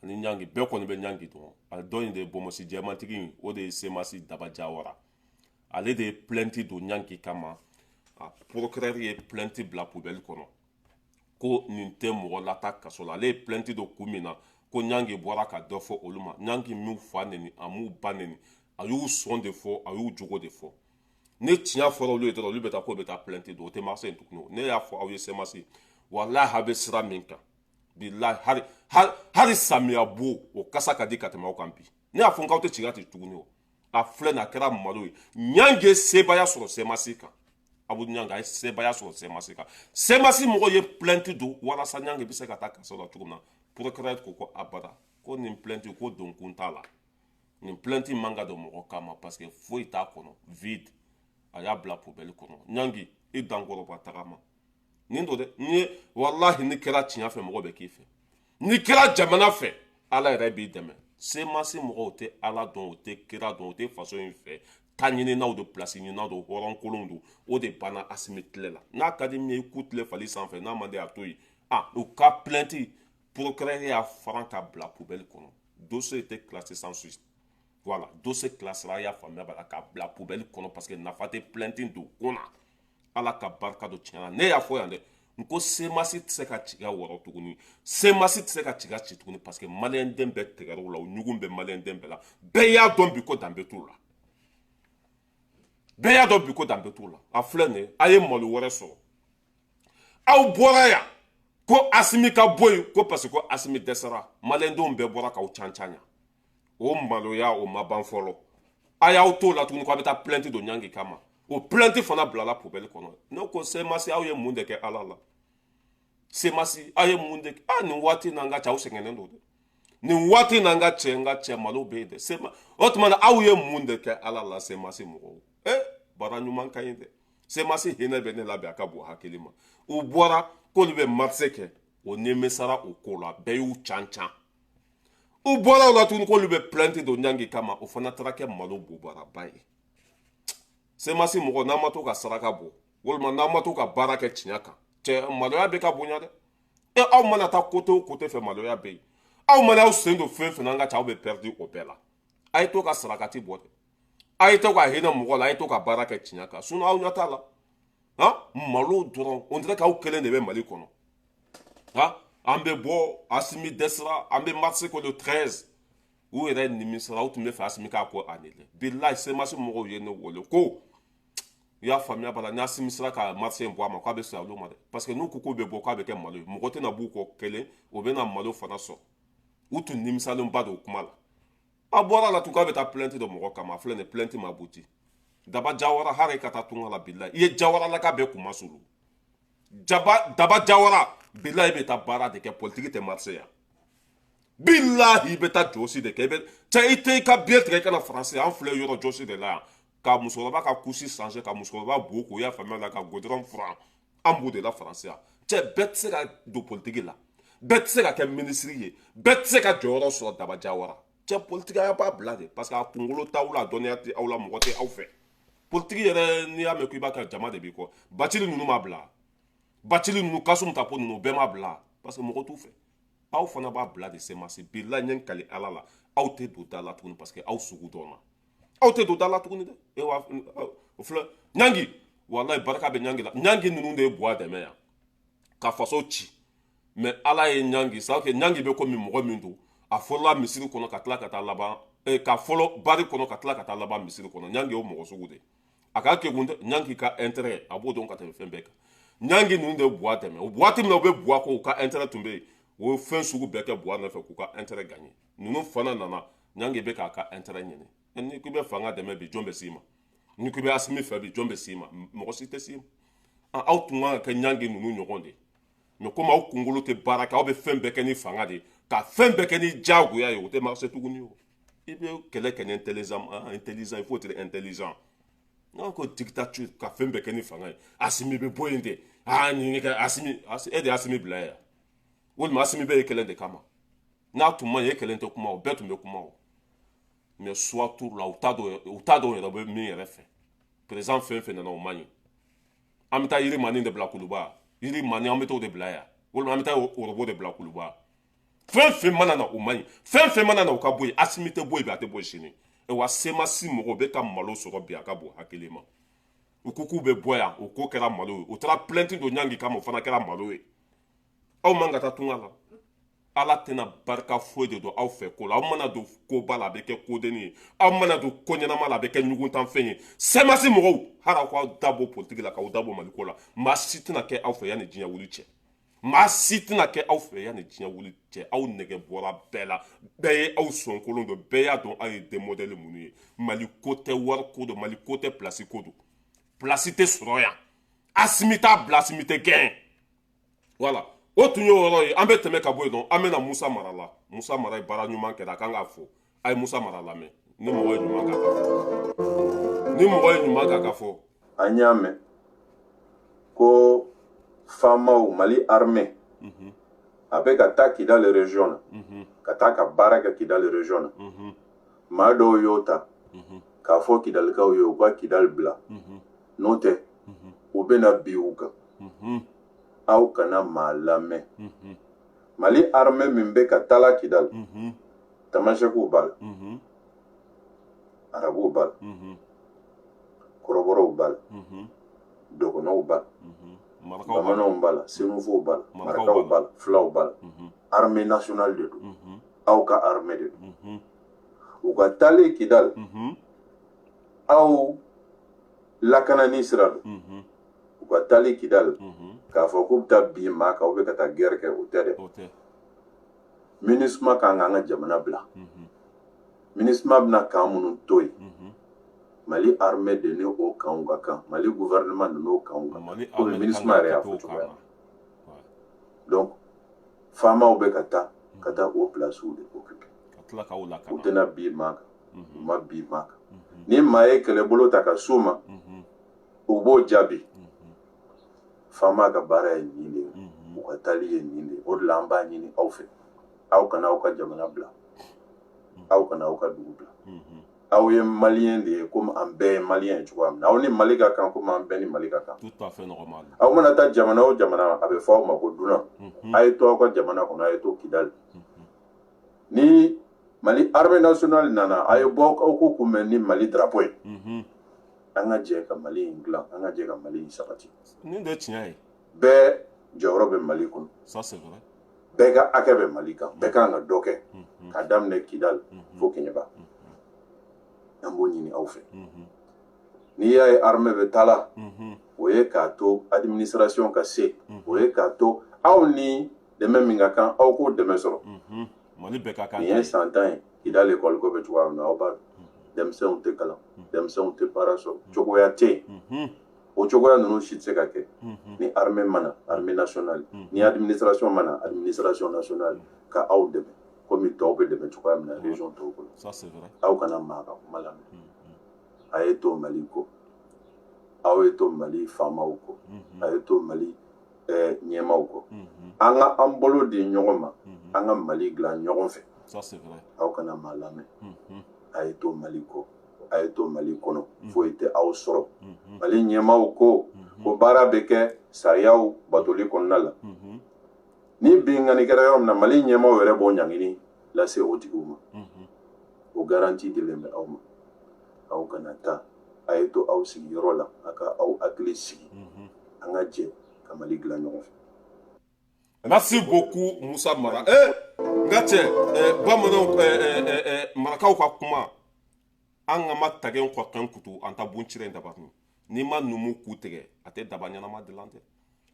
ani Ɲangi. Bɛɛ kɔni bɛ Ɲangi dɔn. A dɔ in de ye bonbonsi jɛmantigi in, o de ye CMAS Daba Jawara. Ale de ye plainte don Ɲangi kama. A procureur ye plainte bila poubelle kɔnɔ ko nin tɛ mɔgɔ lata kaso la. Ale ye plainte don kun min na, ko Ɲangi bɔra ka dɔ fɔ olu ma. Ɲangi m'u fa neni, a m'u ba neni, a y'u sɔn de fɔ, a y'u jogo de fɔ. Ni tiɲɛ fɔra olu ye dɔrɔn, olu bɛ taa k'o bɛ taa plainte don. O tɛ marcher tuguni. Ne y'a fɔ aw ye, CMAS, walahi, a bɛ sira min kan, bilahi, hali samiya bo, o kasa ka di ka tɛmɛ aw kan bi. Ne y'a fɔ n k'aw tɛ ciga ten tuguni. O a filɛ nin, a kɛra malo ye. Ɲangi ye sebaaya sɔrɔ CMAS kan. Abu Ɲangi, a ye sebaaya sɔrɔ CMAS kan. CMAS mɔgɔw ye plainte don walasa Ɲangi bɛ se ka taa kaso la cogo min na. Procureur ko abada, ko nin plainte, ko donkun t'a la, nin plainte man ka don mɔgɔ kama parce que foyi t'a kɔnɔ, vide. A y'a bila poubelle kɔnɔ. Ɲangi, i dankɔrɔba tagama nin don dɛ. Ni ye, walahi, ni kɛra tiɲɛ fɛ, mɔgɔ bɛ k'i fɛ. Ni kɛra jamana fɛ, Ala yɛrɛ b'i dɛmɛ. CMAS mɔgɔw tɛ Ala dɔn, o tɛ kira dɔn, o tɛ faso in fɛ. Ta ɲininaw don, place ɲininaw don, hɔrɔnkolonw don. O de banna Assimi tile la. N'a ka di min ye, i ku tile fali sanfɛ. N'a man di, a to yen. Ah, u ka plainte, procureur y'a faran ka bila poubelle kɔnɔ. Dossier était classé sans suite. Voilà, dossier classé, a y'a faamuya b'a la, k'a bila poubelle kɔnɔ parce que nafa tɛ plainte don kun na. Ala ka barika don tiɲɛ na. Ne y'a fɔ yan dɛ, n ko CMAS tɛ se ka tiga wɔrɔ tuguni, CMAS tɛ se ka tiga ci tuguni, parce que maliyɛnden bɛɛ tigɛr'u la, o ɲugun bɛ maliyɛnden bɛɛ la. Bɛɛ y'a dɔn bi ko danbe t'u la. Bɛɛ y'a dɔn bi ko danbe t'u la. A filɛ nin ye, a ye malo wɛrɛ sɔrɔ. Aw bɔra yan ko Assimi ka bɔ yen, ko parce que ko Assimi dɛsɛra. Maliyɛndenw bɛɛ bɔra k'aw can can yan. O maloya, o ma ban fɔlɔ. A y'aw t'o la tuguni ko a bɛ taa plainte don Ɲangi kama. O plainte fana bilala poubelle kɔnɔ. Ne ko CMAS, aw ye mun de kɛ Ala la? CMAS, aw ye mun de kɛ? Ah, nin waati n'an ka cɛ, aw sɛgɛnnen don dɛ. Nin waati n'an ka cɛ, n ka cɛ, malo bɛ yen dɛ. CMAS, o tuma na, aw ye mun de kɛ Ala la? CMAS mɔgɔw, baara ɲuman ka ɲi dɛ. CMAS hinɛ bɛ ne la bi, a ka bon hakili ma. U bɔra k'olu bɛ marche kɛ, o nimisara o ko la, bɛɛ y'u can can. U bɔra o la tuguni k'olu bɛ plainte don Ɲangi kama. O fana taara kɛ malo bobaraba ye. CMAS mɔgɔ, n'an ma to ka saraka bɔ, walima n'an ma to ka baara kɛ tiɲɛ kan, cɛ, maloya bɛ ka bonya dɛ. E, aw mana taa côté o côté fɛ, maloya bɛ yen. Aw mana aw sen don fɛn fɛn na, an ka ca, aw bɛ perdre o bɛɛ la. A ye to ka sarakati bɔ dɛ, a ye to ka hinɛ mɔgɔ la, a ye to ka baara kɛ tiɲɛ kan, sinon aw ɲɛ t'a la. Han, malo dɔrɔn, on dirait k'aw kelen de bɛ Mali kɔnɔ. Han, an bɛ bɔ, Assimi dɛsɛra, an bɛ marche ko le 13. U yɛrɛ nimisara, u tun bɛ fɛ Asimi k'a ko annuler. Bilahi, CMAS mɔgɔw ye ne wele ko i y'a faamuya b'a la, ni Asimi sera ka marché in bɔ a ma, k'a bɛ fisaya olu ma dɛ, parce que n'u ko k'u bɛ bɔ, k'a bɛ kɛ malo ye, mɔgɔ tɛna b'u kɔ kelen, o bɛna malo fana sɔrɔ. U tun nimisalenba don kuma la. A bɔra la tun k'a bɛ taa plainte dɔ mɔgɔ kama. A filɛ nin, plainte ma abouti. Daba Jawara, hali ka taa tunga la, bilahi, i ye Jawaralaka bɛɛ kunma sulu. Jaba Daba Jawara, bilahi, i bɛ taa baara de kɛ, politiki tɛ marché yan. Bilahi, i bɛ taa jɔsi de kɛ. I bɛ cɛ, i tɛ i ka biye tigɛ i kana Faransi. An filɛ yɔrɔ jɔsi de la yan, ka musokɔrɔba ka couche changer, ka musokɔrɔba bo ko, i y'a faamuya la, ka goudron furan. An b'o de la Faransi yan. Cɛ, bɛɛ tɛ se ka don politiki la, bɛɛ tɛ se ka kɛ minisiri ye, bɛɛ tɛ se ka jɔyɔrɔ sɔrɔ. Daba Jawara, cɛ, politiki a b'a bila de, parce que a kunkolo t'aw la, a dɔnniya tɛ aw la, mɔgɔ tɛ aw fɛ. Politiki yɛrɛ, n'i y'a mɛn ko i b'a kɛ, jama de b'i kɔ. Bacili ninnu ma bila, Bacili ninnu, Kasum Tapo ninnu, bɛɛ ma bila, parce que mɔgɔ t'u fɛ. Aw fana b'a bila de. CMAS, bilahi, ɲɛ kali Ala la, aw tɛ don da la tuguni, parce que aw sugu dɔnna, aw tɛ don da la tuguni dɛ. E wa, o filɛ ɲangi, walayi, barika bɛ ɲangi la. Ɲangi ninnu de ye Buwa dɛmɛ yan ka faso ci, mais Ala ye ɲangi sa kɛ. Ɲangi bɛ komi mɔgɔ min don, a fɔlɔla misiri kɔnɔ ka tila ka taa laban, ka fɔlɔ bari kɔnɔ ka tila ka taa laban misiri kɔnɔ. Ɲangi y'o mɔgɔ sugu de, a ka kekun dɛ. Ɲangi ka intérêt, a b'o dɔn ka tɛmɛ fɛn bɛɛ kan. Ɲangi ninnu de ye Buwa dɛmɛ o waati min na, u bɛ Buwa kɔ, u ka intérêt tun bɛ yen, o ye fɛn sugu bɛɛ kɛ Buwa nɔfɛ k'u ka intérêt gagner. Ninnu fana nana, Ɲangi bɛ k'a ka intérêt ɲini. Ni k'i bɛ fanga dɛmɛ bi, jɔn bɛ s'i ma? Ni k'i bɛ Asimi fɛ bi, jɔn bɛ s'i ma? Mɔgɔ si tɛ s'i ma. Aw tun kan ka kɛ Ɲangi ninnu ɲɔgɔn de, mais komi aw kunkolo tɛ baara kɛ, aw bɛ fɛn bɛɛ kɛ ni fanga de ye, ka fɛn bɛɛ kɛ ni diyagoya ye, o tɛ marcher tuguni. O i bɛ kɛlɛ kɛ ni intelligent, intelligent, il faut être intelligent. N'a ko dictature, ka fɛn bɛɛ kɛ ni fanga ye, Asimi bɛ bɔ yen de, aa, nin kɛ Asimi, e de ye Asimi bila yan, walima Asimi bɛ ye kɛlɛ de kama. N'a tun ma ɲɛ, e kɛlen tɛ kuma, o bɛɛ tun bɛ kuma o. Mais soit tour la, u t'a dɔn, u t'a dɔn yɛrɛ, bɛ min yɛrɛ fɛ. Président fɛn fɛn nana, o man ɲi. An bɛ taa yiri manin de bila Kuluba, yiri manin, an bɛ t'o de bila yan, walima an bɛ taa orobo de bila Kuluba. Fɛn fɛn mana na, o man ɲi. Fɛn fɛn mana na, o ka bɔ yen. Asimi tɛ bɔ yen bi, a tɛ bɔ yen sini. Wa CMAS mɔgɔw bɛ ka malo sɔrɔ bi, a ka bon hakili ma. U ko k'u bɛ bɔ yan, o ko kɛra malo ye. U taara plainte don Ɲangi kama, o fana kɛra malo ye. Aw man ka taa tunga la. Ala tɛna barika foyi de don aw fɛ ko la. Aw mana don koba la, a bɛ kɛ kodenni ye. Aw mana don ko ɲɛnama la, a bɛ kɛ ɲuguntanfɛn ye. CMAS mɔgɔw, hali aw k'aw dabɔ politiki la, k'aw dabɔ Maliko la, maa si tɛna kɛ aw fɛ yanni diɲɛ wuli cɛ. Maa si tɛna kɛ aw fɛ yanni diɲɛ wuli cɛ. Aw nɛgɛ bɔra bɛɛ la, bɛɛ ye aw sɔnkolon don, bɛɛ y'a dɔn aw ye den modèle minnu ye. Mali ko tɛ, wari ko don. Mali ko tɛ, place ko don. Place tɛ sɔrɔ yan. Asimi t'a bila, Asimi tɛ gɛn. Voilà, o tun y'o yɔrɔ ye. An bɛ tɛmɛ ka bɔ yen nɔ, an bɛna Musa Mara la. Musa Mara ye baara ɲuman kɛ, a kan k'a fɔ. A ye Musa Mara lamɛn. Ni mɔgɔ ye ɲuman k'a ka fɔ, ni mɔgɔ ye ɲuman k'a ka fɔ. An y'a mɛn ko faamaw, Mali armée a bɛ ka taa Kidali région na, ka taa ka baara kɛ Kidali région na. Maa dɔw y'o ta k'a fɔ Kidalikaw ye u ka Kidali bila, n'o tɛ u bɛna bin u kan. Aw kana maa lamɛn. Mali armée min bɛ ka taala Kidali, Tamasɛkiw b'a la, Arabuw b'a la, Kɔrɔbɔrɔw b'a la, Dɔgɔnɔw b'a la, Bamananw b'a la, Senufow b'a la, Marakaw b'a la, Fulaw b'a la. Armée nationale de don, aw ka armée de don. U ka taalen Kidali, aw lakanani sira don. U ka taali Kidali k'a fɔ k'u bɛ taa bin maa kan, u bɛ ka taa guerre kɛ, o tɛ dɛ. MINUSMA kan k'an ka jamana bila. MINUSMA bɛna camp minnu to yen, Mali armée de ni o campw ka kan, Mali gouvernement de n'o campw ka kan, komi MINUSMA yɛrɛ y'a fɔ cogoya min. Donc faamaw bɛ ka taa o place de occuper. U tɛna bin maa kan, u ma bin maa kan. Ni maa ye kɛlɛbolo ta ka s'u ma, u b'o jaabi. Faama ka baara ye nin de ye, u ka taali ye nin de ye. O de la an b'a ɲini aw fɛ, aw kana aw ka jamana bila, aw kana aw ka dugu bila. Aw ye Malien de ye komi an bɛɛ ye Malien ye cogoya min na. Aw ni Mali ka kan komi an bɛɛ ni Mali ka kan. Aw mana taa jamana o jamana, a bɛ fɔ aw ma ko dunan. A ye to aw ka jamana kɔnɔ, a ye to Kidali. Ni Mali armée nationale nana, a ye bɔ aw k'u kunbɛn ni Mali drapeau ye. An ka jɛ ka Mali in dilan, an ka jɛ ka Mali in sabati. Nin de tiɲɛ ye. Bɛɛ jɔyɔrɔ bɛ Mali kɔnɔ. Ça, c'est vrai. Bɛɛ ka hakɛ bɛ Mali kan, bɛɛ kan ka dɔ kɛ, k'a daminɛ Kidal fo Keɲeba. An b'o ɲini aw fɛ. N'i y'a ye armée bɛ taa la, o ye k'a to administration ka se, o ye k'a to aw ni dɛmɛ min ka kan, aw k'o dɛmɛ sɔrɔ. Mali bɛɛ ka kan. Nin ye san 10 ye, Kidal école ko bɛ cogoya min na, aw b'a dɔn. Denmisɛnw tɛ kalan, denmisɛnw tɛ baara sɔrɔ, cogoya tɛ yen. O cogoya ninnu si tɛ se ka kɛ ni armée mana, armée nationale, ni administration mana, administration nationale, ka aw dɛmɛ komi tɔw bɛ dɛmɛ cogoya min na région tɔw kɔnɔ. Ça, c'est vrai. Aw kana maa ka kuma lamɛn. A ye to Mali kɔ, aw ye to Mali faamaw kɔ, a ye to Mali ɲɛmaaw kɔ. An ka an bolo di ɲɔgɔn ma, an ka Mali dilan ɲɔgɔn fɛ. Ça, c'est vrai. Aw kana maa lamɛn. A ye to Mali kɔ, a ye to Mali kɔnɔ, foyi tɛ aw sɔrɔ. Mali ɲɛmaaw ko ko baara bɛ kɛ sariyaw batoli kɔnɔna la. Ni binkanni kɛra yɔrɔ min na, Mali ɲɛmaaw yɛrɛ b'o ɲangini lase o tigiw ma. O garantie dilen bɛ aw ma. Aw kana taa, a ye to aw sigiyɔrɔ la, a ka aw hakili sigi, an ka jɛ ka Mali dilan ɲɔgɔn fɛ. Merci beaucoup, Moussa Mara. Eh, n ka cɛ, bamananw, marakaw ka kuma, an ka ma tagɛn kɔkɛn kutu an ta bon cirɛ daba kun. N'i ma numu ku tigɛ, a tɛ daba ɲɛnama dilan dɛ.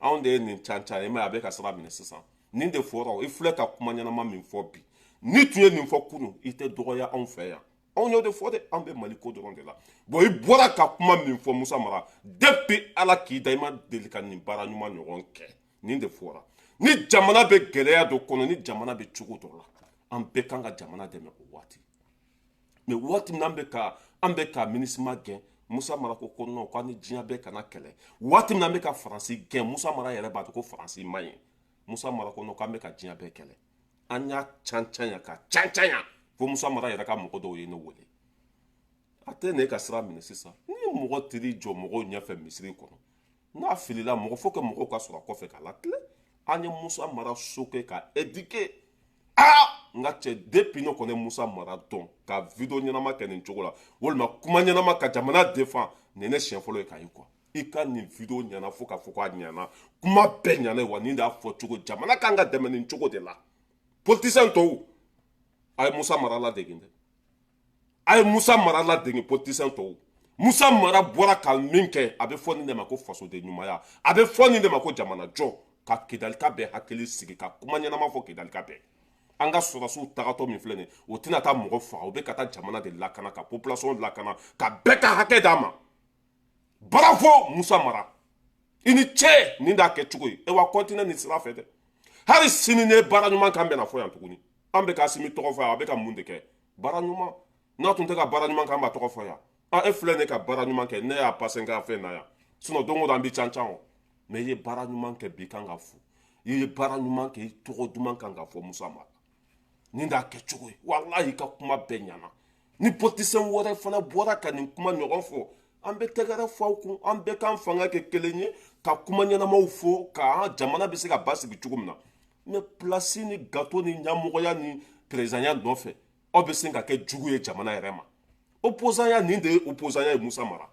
Anw de ye nin can can ye, a bɛ ka sira minɛ sisan. Nin de fɔra, i filɛ ka kuma ɲɛnama min fɔ bi. Ni tun ye nin fɔ kunun, i tɛ dɔgɔya anw fɛ yan. Anw y'o de fɔ dɛ, an bɛ Mali ko dɔrɔn de la. Bon, i bɔra ka kuma min fɔ, Musa Mara, depuis Ala k'i da, i ma deli ka nin baara ɲuman ɲɔgɔn kɛ. Nin de fɔra. Ni jamana bɛ gɛlɛya dɔ kɔnɔ, ni jamana bɛ cogo dɔ la, an bɛɛ kan ka jamana dɛmɛ o waati. Mais waati min an bɛ ka MINUSMA gɛn, Musa Mara ko ko non, k'an ni diɲɛ bɛɛ kana kɛlɛ. Waati min an bɛ ka Faransi gɛn, Musa Mara yɛrɛ b'a dɔn ko Faransi man ɲi. Musa Mara ko non, k'an bɛ ka diɲɛ bɛɛ kɛlɛ. An y'a can can yan ka can can yan fo Musa Mara yɛrɛ ka mɔgɔ dɔw ye ne wele. A tɛ ne ka sira minɛ sisan. Ni mɔgɔ teri jɔ mɔgɔw ɲɛfɛ misiri kɔnɔ, n'a filila mɔgɔ, fo que mɔgɔw ka sɔrɔ a kɔfɛ k'a lakile. An ye Musa Mara soke ka éduquer. Aa, n ka cɛ, depuis ne kɔni Musa Mara dɔn ka vidéo ɲɛnama kɛ nin cogo la, walima kuma ɲɛnama ka jamana défend, nin ne siɲɛ fɔlɔ ye k'a ye quoi. I ka nin vidéo ɲɛna fo k'a fɔ k'a ɲɛna, kuma bɛɛ ɲɛna. Wa nin de y'a fɔ cogo, jamana kan ka dɛmɛ nin cogo de la. Politicien tɔw, a ye Musa Mara ladege dɛ, a ye Musa Mara ladege. Politicien tɔw, Musa Mara bɔra ka min kɛ, a bɛ fɔ nin de ma ko fasoden ɲumanya, a bɛ fɔ nin de ma ko jamana jɔ. Ka Kidalika bɛɛ hakili sigi, ka kuma ɲɛnama fɔ Kidalika bɛɛ. An ka sɔrɔdasiw tagatɔ min filɛ nin ye, o tɛna taa mɔgɔ faga, o bɛ ka taa jamana de lakana, ka population lakana, ka bɛɛ ka hakɛ d'a ma. Bravo Musa Mara, i ni ce. Nin d'a kɛ cogo ye. E wa continuer nin sira fɛ dɛ. Hali sini ne baara ɲuman kan bɛna fɔ yan tuguni. An bɛ ka Asimi tɔgɔ fɔ yan, a bɛ ka mun de kɛ? Baara ɲuman n'a tun tɛ ka baara ɲuman kɛ, an b'a tɔgɔ fɔ yan. A e filɛ, ne ka baara ɲuman kɛ, ne y'a passé n ka fɛn na yan. Sinon don o don an bɛ can can o. Mais i ye baara ɲuman kɛ bi, kan ka fo. I ye baara ɲuman kɛ, i tɔgɔ duman kan ka fɔ. Musa Mara, nin d'a kɛ cogo ye. Walahi, i ka kuma bɛɛ ɲɛna. Ni politicien wɛrɛ fana bɔra ka nin kuma ɲɔgɔn fɔ, an bɛ tɛgɛrɛ fɔ aw kun. An bɛɛ k'an fanga kɛ kelen ye ka kuma ɲɛnamaw fɔ, k'an jamana bɛ se ka basigi cogo min na. Mais place ni gâteau ni ɲɛmɔgɔya ni présidentya nɔfɛ, aw bɛ se ka kɛ jugu ye jamana yɛrɛ ma. Opposant, nin de ye opposant ye. Musa Mara,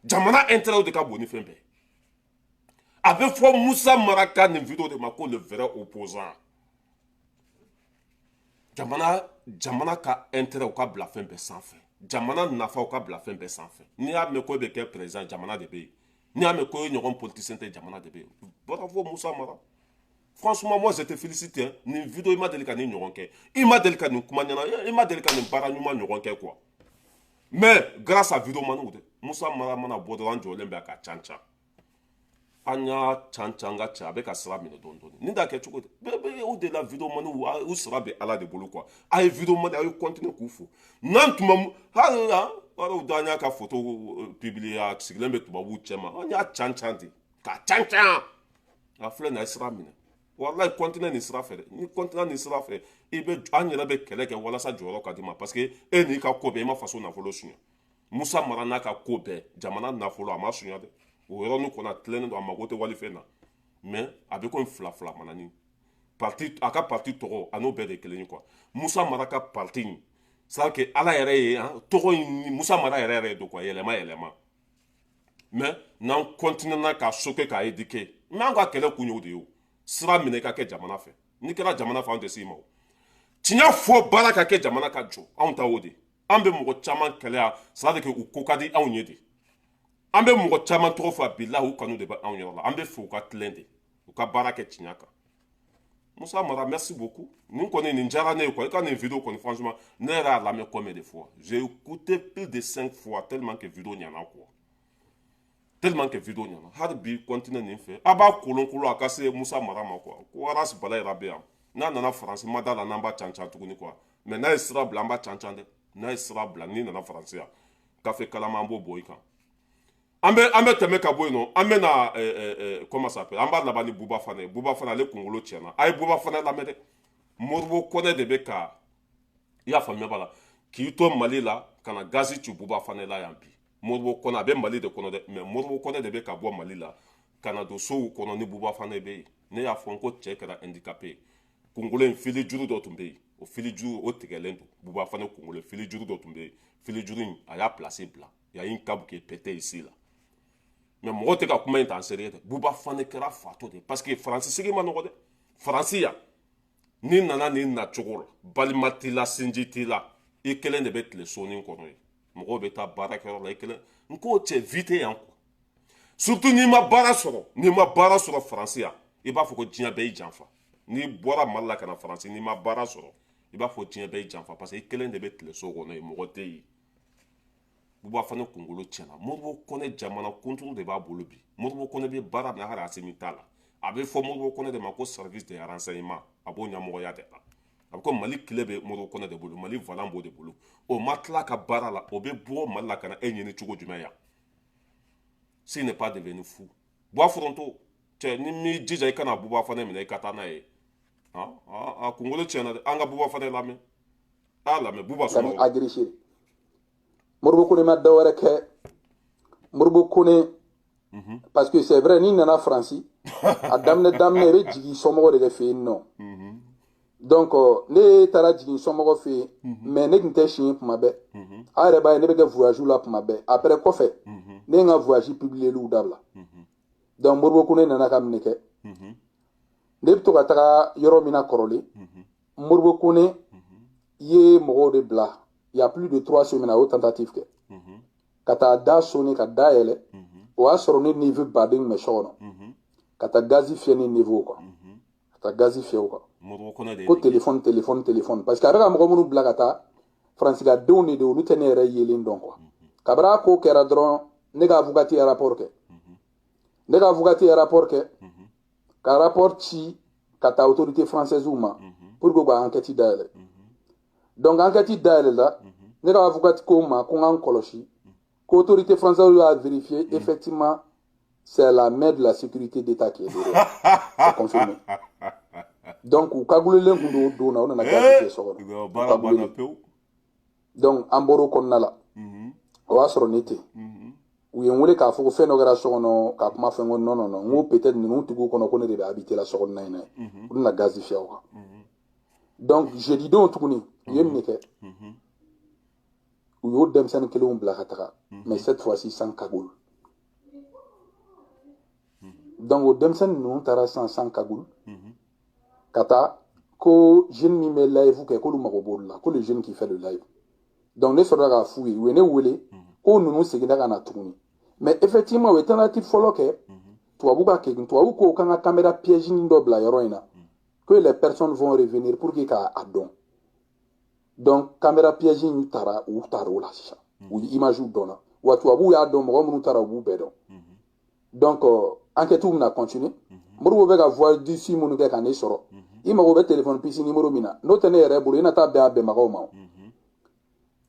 jamana intérêt de ka bon ni fɛn bɛɛ. A bɛ fɔ Musa Mara ka nin vidéo de ma ko le vrai opposant. Jamana ka intérêt, u ka bila fɛn bɛɛ sanfɛ. Jamana nafa, u ka bila fɛn bɛɛ sanfɛ. N'i y'a mɛn ko e bɛ kɛ président, jamana de bɛ yen. N'i y'a mɛn ko e ɲɔgɔn politicien tɛ, jamana de bɛ yen. Bravo Musa Mara, franchement, moi je te félicite hein. Nin vidéo, i ma deli ka nin ɲɔgɔn kɛ, i ma deli ka nin kuma ɲɛna, i ma deli ka nin baara ɲuman ɲɔgɔn kɛ quoi. Mais grâce à vidéo maniw dɛ, Musa Mara mana bɔ dɔrɔn, an jɔlen bɛ a ka can can. An y'a can can ka cɛ, a bɛ ka sira minɛ dɔɔni dɔɔni. Nin t'a kɛ cogo di? Bɛɛ o de la, vidéo maniw, u sara bɛ Ala de bolo quoi. A ye vidéo mani, a ye continuer k'u fo. N'an tun ma hali wariw da, an y'a ka photo publier, a sigilen bɛ tubabuw cɛ ma, an y'a can can de k'a can can. A filɛ nin ye, a ye sira minɛ. Walayi, continuer nin sira fɛ dɛ. Ni continuer nin sira fɛ, i bɛ an yɛrɛ bɛ kɛlɛ kɛ walasa jɔyɔrɔ ka d'i ma, parce que e n'i ka ko bɛɛ, i ma faso nafolo suɲɛ. Musa Mara n'a ka ko bɛɛ, jamana nafolo a ma suɲɛ dɛ. O yɔrɔnin kɔnɔ, a tilennen don, a mago tɛ walifɛn na. Mais a bɛ komi fila fila manani parti, a ka parti tɔgɔ a n'o bɛɛ de ye kelen ye quoi. Musa Mara ka parti in, c'est à dire que Ala yɛrɛ ye tɔgɔ in, Musa Mara yɛrɛ yɛrɛ don quoi, yɛlɛma yɛlɛma. Mais n'an continuer k'a soke, k'a éduquer, mais an ka kɛlɛ kun y'o de ye. O sira minɛ i ka kɛ jamana fɛ. N'i kɛra jamana fɛ, anw tɛ s'i ma o. Tiɲɛ fɔ, baara ka kɛ, jamana ka jɔ, anw ta o de. An bɛ mɔgɔ caman kɛlɛ yan, c'est à dire que u ko ka di anw ye de. An bɛ mɔgɔ caman tɔgɔ fɔ, bilahi, u kanu de bɛ anw yɔrɔ la. An bɛ fɛ u ka tilen de, u ka baara kɛ tiɲɛ kan. Moussa Mara, merci beaucoup. Nin kɔni, nin diyara ne ye quoi. I ka nin vidéo kɔni, franchement, ne yɛrɛ y'a lamɛn combien de fois? J'ai écouté plus de cinq fois, tellement que vidéo ɲɛna quoi. Tellement que vidéo ɲɛna. Hali bi, continuer nin fɛ. A b'a kolon kolon a ka se Moussa Mara ma quoi. Ko Aras Bala yɛrɛ bɛ yan. N'a nana Faransi, ma da la n'an b'a can can tuguni quoi. Mais n'a ye sira bila, an b'a can can dɛ. N'a ye sira bila, n'i nana Faransi yan, kafe kalama, an b'o bɔ i kan. An bɛ tɛmɛ ka bɔ yen nɔ, an bɛ na comment ça s'appelle, an b'a laban ni Buba Fana ye. Buba Fana, ale kunkolo tiɲɛna. A ye Buba Fana lamɛn dɛ. Moribo Kɔnɛ de bɛ ka, i y'a faamuya b'a la, k'i to Mali la ka na gazi ci Buba Fana la yan bi. Moribo Kɔnɛ, a bɛ Mali de kɔnɔ dɛ, mais Moribo Kɔnɛ de bɛ ka bɔ Mali la ka na don sow kɔnɔ ni Buba Fana bɛ yen. Ne y'a fɔ n ko cɛ kɛra handicapé ye. Kunkolo in, fili juru dɔ tun bɛ yen, o fili juru o tigɛlen don. Buba Fana kunkolo, fili juru dɔ tun bɛ yen, fili juru in, a y'a place bila. Il y a une câble qui est pété ici là. Mais mɔgɔw tɛ ka kuma in ta en sérieux dɛ. Buba Fane kɛra fatɔ de, parce que Faransi sigi ma nɔgɔ dɛ. Faransi yan, n'i nana nin nacogo la, balima t'i la, sinji t'i la, i kelen de bɛ tile sonin kɔnɔ ye. Mɔgɔw bɛ taa baarakɛyɔrɔ la, i kelen. N k'o cɛ vie tɛ yan quoi. Surtout n'i ma baara sɔrɔ, n'i ma baara sɔrɔ Faransi yan, i b'a fɔ ko diɲɛ bɛɛ y'i janfa. N'i bɔra Mali la ka na Faransi, n'i ma baara sɔrɔ, i b'a fɔ diɲɛ bɛɛ y'i janfa, parce que i kelen de bɛ tile so kɔnɔ yen, mɔgɔ tɛ yen. Buba Fane kunkolo tiɲɛna. Moribo Kɔnɛ, jamana kunturu de b'a bolo bi. Moribo Kɔnɛ bɛ baara min na, hali Asimi t'a la. A bɛ fɔ Moribo Kɔnɛ de ma ko service de renseignement, a b'o ɲɛmɔgɔya de la. A bɛ ko Mali tile bɛ Moribo Kɔnɛ de bolo, Mali volant b'o de bolo. O ma tila ka baara la, o bɛ bɔ Mali la ka na e ɲini cogo jumɛn yan, s'il n'est pas devenu fou? Buwa Foronto cɛ, ni m'i jija, i kana Buba Fane minɛ, i ka taa n'a ye. A kunkolo tiɲɛna dɛ. An ka Buba Fane lamɛn, a lamɛn Buba. Ka ni agressé. Moribo Kone ma dɔwɛrɛ kɛ. Moribo Kone, parce que c'est vrai, n'i nana Faransi, a daminɛ daminɛ, i bɛ jigin somɔgɔ de de fɛ yen nɔ. Donc ne taara jigin somɔgɔ fɛ yen, mais ne tun tɛ si yen kuma bɛɛ. A yɛrɛ b'a ye, ne bɛ kɛ voyage la kuma bɛɛ. Après, kɔfɛ, ne ye n ka voyage publier dabila. Donc Moribo Kone nana ka minɛ kɛ. Ne bɛ to ka taga yɔrɔ min na kɔrɔlen, Moribo Kone ye mɔgɔw de bila. Il y a plus de 3 semaines, a y'o tentative kɛ ka taa da sonni ka da yɛlɛ. O y'a sɔrɔ ne neveu baden tun bɛ so kɔnɔ, ka taa gazi fiyɛ ne neveu kan, ka taa gazi fiyɛ o kan ko téléphone, téléphone, téléphone, parce que a bɛ ka mɔgɔ minnu bila ka taa, faransikadenw de don, olu tɛ ne yɛrɛ yelen dɔn quoi. Kabini a ko kɛra dɔrɔn, ne ka avocat ye rapport kɛ, ne ka avocat ye rapport kɛ, ka rapport ci ka taa autorité française ma pour que u ka enquête dayɛlɛ. Donc enquête dayɛlɛ la, ne ka avocat ko ma ko n k'an kɔlɔsi, ko autorité française y'a vérifié, effectivement, c'est la main de la sécurité d'État qui est derrière, c'est confirmé. Donc u kagulilen kun don o don na, u nana gazi fiyɛ so kɔnɔ, u kagulilen. Donc an bɔr'o kɔnɔna la, o y'a sɔrɔ ne tɛ yen. U ye n wele k'a fɔ ko fɛn dɔ kɛra so kɔnɔ, ka kuma fɛn ko non, non, non, n ko peut-être ninnu tigiw kɔnɔ ko ne de bɛ habiter la so kɔnɔna in na yen, u bɛna gazi fiyɛ o kan. Donc jeudi don tuguni, u ye mun kɛ? U y'o denmisɛnnin kelenw bila ka taga, mais cette fois-ci sans cagoule. Donc o denmisɛnnin ninnu taara sisan sans cagoule ka taa ko jeune min bɛ live kɛ, k'olu mago b'olu la, ko le jeune qui fait le live. Donc ne sɔrɔla k'a f'u ye, u ye ne wele ko ninnu seginna ka na tuguni. Mais effectivement, u ye tentative fɔlɔ kɛ, tubabu ka kegin. Tubabu ko k'an ka caméra piège dɔ bila yɔrɔ in na, que les personnes vont revenir pour que k'a dɔn. Donc caméra piège in taara, u taara o la sisan, u ye image dɔnna wa. Tubabuw y'a dɔn, mɔgɔ minnu taara, u b'u bɛɛ dɔn. Donc enquête bɛna continuer. Moribo bɛ ka voie d'ici minnu kɛ ka ne sɔrɔ, i mago bɛ téléphone puce numéro min na, n'o tɛ ne yɛrɛ bolo, i na taa bɛn a bɛnbagaw ma.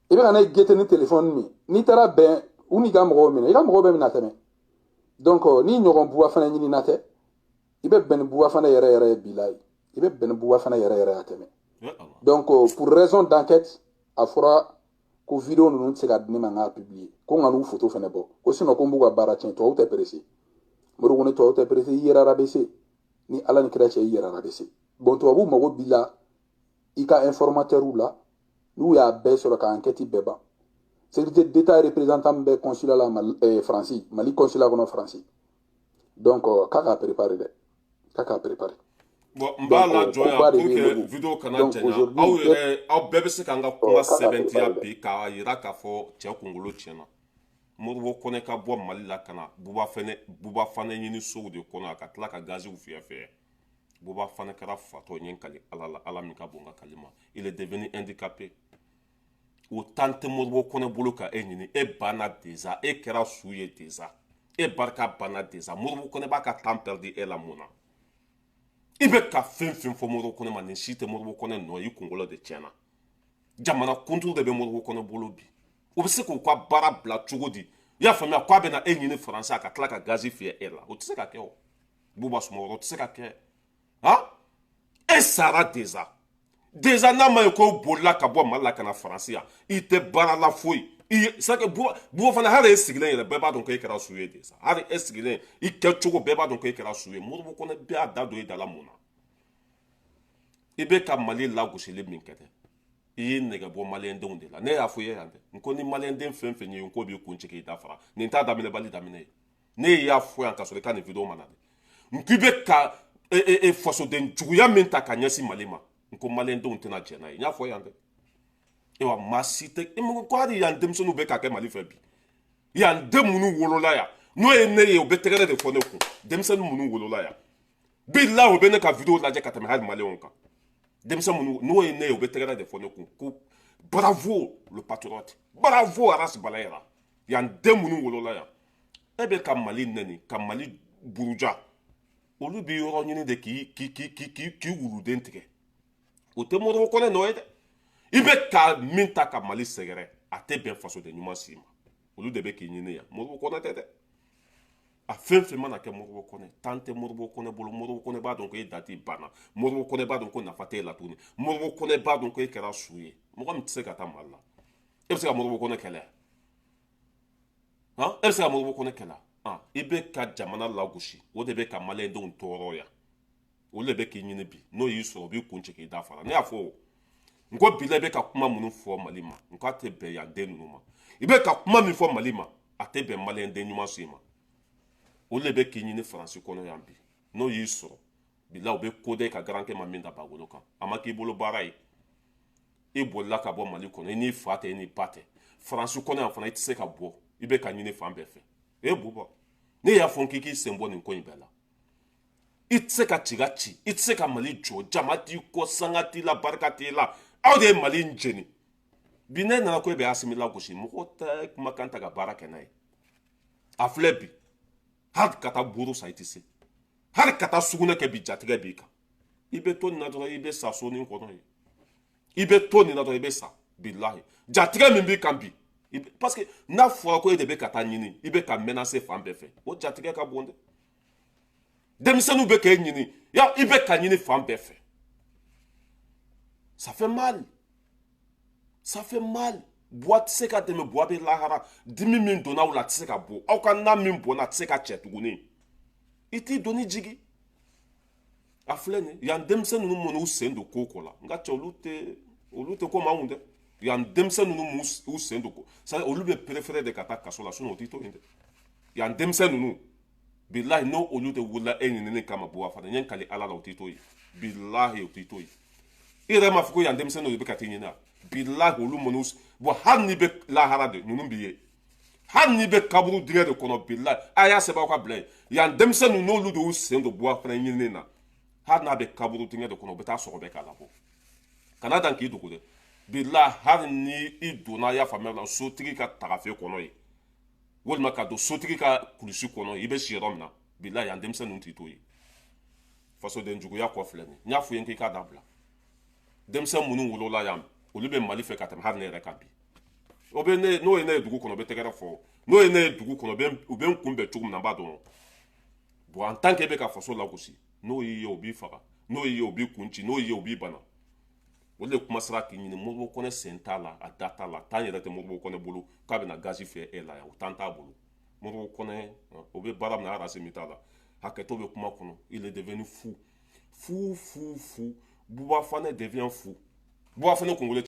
I bɛ ka ne guetter ni téléphone min, n'i taara bɛn u n'i ka mɔgɔw minɛ, i ka mɔgɔw bɛɛ bɛna tɛmɛ. Donc n'i ɲɔgɔn Buwa fana ɲinina tɛ, i bɛ bɛn ni Buwa fana yɛrɛ yɛrɛ ye bi la ye, i bɛ bɛn ni Buwa fana yɛrɛ yɛrɛ a tɛmɛ. Donc pour raison d'enquête, a fɔra ko vidéo ninnu tɛ se ka di ne ma n k'a publier, ko n ka n'u photo fana bɔ, ko sinon ko n b'u ka baara tiɲɛ. Tubabu tɛ pressé, Moribo ko ne tubabu tɛ pressé, i yɛrɛ rabaisser ni Ala ni kira cɛ, i yɛrɛ rabaisser. Bon, tubabu mago b'i la, i ka informateur la, n'u y'a bɛɛ sɔrɔ ka enquête bɛɛ ban. Sécurité d'État représentant bɛ consulat la Mali, Faransi, Mali consulat kɔnɔ Faransi. Donc k'a k'a préparer dɛ, k'a k'a préparer. Bon, n b'a lajɔ yan pour que vidéo kana janya. Aw yɛrɛ, aw bɛɛ bɛ se k'an ka kuma sɛbɛntiya bi k'a yira k'a fɔ cɛ kunkolo tiɲɛna. Modibo Kɔnɛ ka bɔ Mali la ka na Buba fɛnɛ, Buba Fanɛ ɲini sow de kɔnɔ, a ka tila ka gaziw fiyɛ fiyɛ. Buba Fanɛ kɛra fatɔ ye, kali Ala la, Ala min ka bon ka kali ma. Il est devenu handicapé. O tan tɛ Modibo Kɔnɛ bolo ka e ɲini. E banna déjà, e kɛra su ye déjà, e barika banna déjà. Modibo Kɔnɛ b'a ka temps perdu e la mun na? I bɛ ka fɛn fɛn fɔ Modibo Kɔnɛ ma, nin si tɛ Modibo Kɔnɛ nɔ ye. I kunkolo de tiɲɛna. Jamana kuntigi de bɛ Modibo Kɔnɛ bolo bi, o bɛ se k'u ka baara bila cogo di? I y'a faamuya k'a bɛ na e ɲini Faransi, a ka tila ka gazi fiyɛ e la, o tɛ se ka kɛ. O Buba Sumaworo, o tɛ se ka kɛ. Han, e sara déjà déjà. N'a ma ye ko bolila ka bɔ Mali la ka na Faransi yan, i tɛ baara la foyi. I c'est que Buba fana, hali e sigilen yɛrɛ, bɛɛ b'a dɔn ko e kɛra su ye déjà. Hali e sigilen, i kɛcogo, bɛɛ b'a dɔn ko e kɛra su ye. Modibo Kɔnɛ bɛɛ y'a da don e da la mun na? I bɛ ka Mali lagosili min kɛ dɛ, i ye nɛgɛ bɔ maliyɛndenw de la. Ne y'a fɔ i ye yan dɛ, n ko ni maliyɛnden fɛn fɛn ye n ko b'i kun ci k'i da fara, nin t'a daminɛbali daminɛ ye. Ne y'a fɔ yan ka sɔrɔ i ka nin vidéo ma na dɛ. N k'i bɛ ka fasoden juguya min ta ka ɲɛsin Mali ma, n ko maliyɛndenw tɛna jɛn n'a ye. N y'a fɔ yan dɛ. Ayiwa, maa si tɛ ko hali yan denmisɛnninw bɛ ka kɛ Mali fɛ bi. Yan den minnu wolola yan, n'o ye ne ye, o bɛ tɛgɛrɛ de fɔ ne kun. Denmisɛnnin minnu wolola yan, bilahi, o bɛ ne ka vidéo lajɛ ka tɛmɛ hali maliyɛnw kan. Denmisɛn minnu, n'o ye ne ye, o bɛ tɛgɛrɛ de fɔ ne kun ko bravo le patriote, bravo Aras Balayira. Yan den minnu wolola yan, e bɛ ka Mali nɛni, ka Mali buruja, olu bɛ yɔrɔ ɲini de k'i wuluden tigɛ. O tɛ Modibo Kɔnɛ nɔ ye dɛ. I bɛ ka min ta ka Mali sɛgɛrɛ, a tɛ bɛn fasoden ɲuman si ma. Olu de bɛ k'i ɲini yan, Modibo Kɔnɛ tɛ dɛ. A fɛn fɛn mana kɛ, Modibo Kɔnɛ tan tɛ Modibo Kɔnɛ bolo. Modibo Kɔnɛ b'a dɔn ko e dati banna. Modibo Kɔnɛ b'a dɔn ko nafa t'e la tuguni. Modibo Kɔnɛ b'a dɔn ko e kɛra su ye, mɔgɔ min tɛ se ka taa Mali la. E bɛ se ka Modibo Kɔnɛ kɛlɛ? Han, e bɛ se ka Modibo Kɔnɛ kɛlɛ? Han, i bɛ ka jamana lagosi, o de bɛ ka maliyɛndenw tɔɔrɔ yan. Olu de bɛ k'i ɲini bi. N'o y'i sɔrɔ, o b'i kun ci k'i da fara. Ne y'a fɔ n ko bi la, i bɛ ka kuma minnu fɔ Mali ma, n k'a tɛ bɛn yan den ninnu ma. I bɛ ka kuma min fɔ Mali ma, a tɛ bɛn maliyɛnden ɲuman si ma. Olu de bɛ k'i ɲini Faransi kɔnɔ yan bi. N'o y'i sɔrɔ bila, u bɛ ko da i ka garankɛ ma min da bagolo kan, a ma k'i bolo baara ye. I bolila ka bɔ Mali kɔnɔ, i n'i fa tɛ, i n'i ba tɛ. Faransi kɔnɔ yan fana, i tɛ se ka bɔ, i bɛ ka ɲini fan bɛɛ fɛ. E Buba, ne y'a fɔ k'i k'i sen bɔ nin ko in bɛɛ la. I tɛ se ka ci ka ci, i tɛ se ka Mali jɔ. Jama t'i kɔ, sanga t'i la, barika t'i la. Aw de ye Mali in jeni bi. Ne nana ko e bɛ Asimi lagosi, mɔgɔw tɛ kumakan ta ka baara kɛ n'a ye. A filɛ bi, hali ka taa buru san i tɛ se, hali ka taa sugunɛ kɛ bi, jatigɛ b'i kan. I bɛ to nin na dɔrɔn, i bɛ sa sonin kɔnɔ yen. I bɛ to nin na dɔrɔn, i bɛ sa. Bilahi, jatigɛ min b'i kan bi, parce que n'a fɔra ko e de bɛ ka taa ɲini, i bɛ ka menacer fan bɛɛ fɛ, o jatigɛ ka bon dɛ. Denmisɛnninw bɛ k'e ɲini ya, i bɛ ka ɲini fan bɛɛ fɛ. Ça fait mal, ça fait mal. Buwa tɛ se ka tɛmɛ, buwa bɛ lahara. Dimi min donna aw la, a tɛ se ka bɔ aw ka. Na min bɔnna, a tɛ se ka cɛ tuguni. I t'i doni jigi. A filɛ nin yan, denmisɛn ninnu minnu sen don ko ko la, n ka cɛ, olu tɛ ko maa kun dɛ. Yan denmisɛn ninnu m'u sen don ko, c'est olu bɛ préféré de ka taa kaso la, sinon o t'i to yen dɛ. Yan denmisɛn ninnu, bilahi, n'o olu de wulila e ɲinini kama, Buwa fana, n ye n kali Ala la, o t'i to yen. Bilahi, o t'i to yen. I yɛrɛ m'a fɔ ko yan denmisɛnninw de bɛ ka t'i ɲini wa? Bilahi, olu minnu bɔn, hali n'i bɛ lahara de, ninnu b'i ye. Hali n'i bɛ kaburu dingɛ de kɔnɔ, bilahi, a y'a sɛbɛn aw ka bila yen. Yan denmisɛnninw, n'olu de y'u sen don Buwa fana ɲinini na, hali n'a bɛ kaburu dingɛ de kɔnɔ, u bɛ taa sɔgɔbɛ k'a labɔ. Kana dan k'i dogo dɛ. Bilahi, hali ni i donna, y'a faamuya la, sotigi ka tagafe kɔnɔ yen, walima ka don sotigi ka kulusi kɔnɔ, i bɛ si yɔrɔ min na, bilahi, yan denmisɛnninw t'i to yen. Fasoden juguya kɔ filɛ nin ye. N y'a fɔ i ye k'i k'a dabila. Denmisɛn minnu wolola yan, olu bɛ Mali fɛ ka tɛmɛ hali ne yɛrɛ kan bi. O bɛ ne, n'o ye ne ye dugu kɔnɔ, u bɛ tɛgɛrɛ fɔ. N'o ye ne ye dugu kɔnɔ, u bɛ n kunbɛn cogo min na, n b'a dɔn. Bon, en tant que e bɛ ka faso lagosi, n'o y'i ye, o b'i faga. N'o y'i ye, o b'i kun ci. N'o y'i ye, o b'i bana. O de kuma sera k'i ɲini. Modibo Kɔnɛ sen t'a la, a da t'a la. Tan yɛrɛ tɛ Modibo Kɔnɛ bolo k'a bɛna gazi fiyɛ e la yan, o tan t'a bolo. Modibo Kɔnɛ, o bɛ baara min na, Arasi t'a la. Hakɛto bɛ kuma kɔnɔ. Il est devenu fou, fou, fou, fou. Buba Fane devient fou. Buba Fane kunkolo.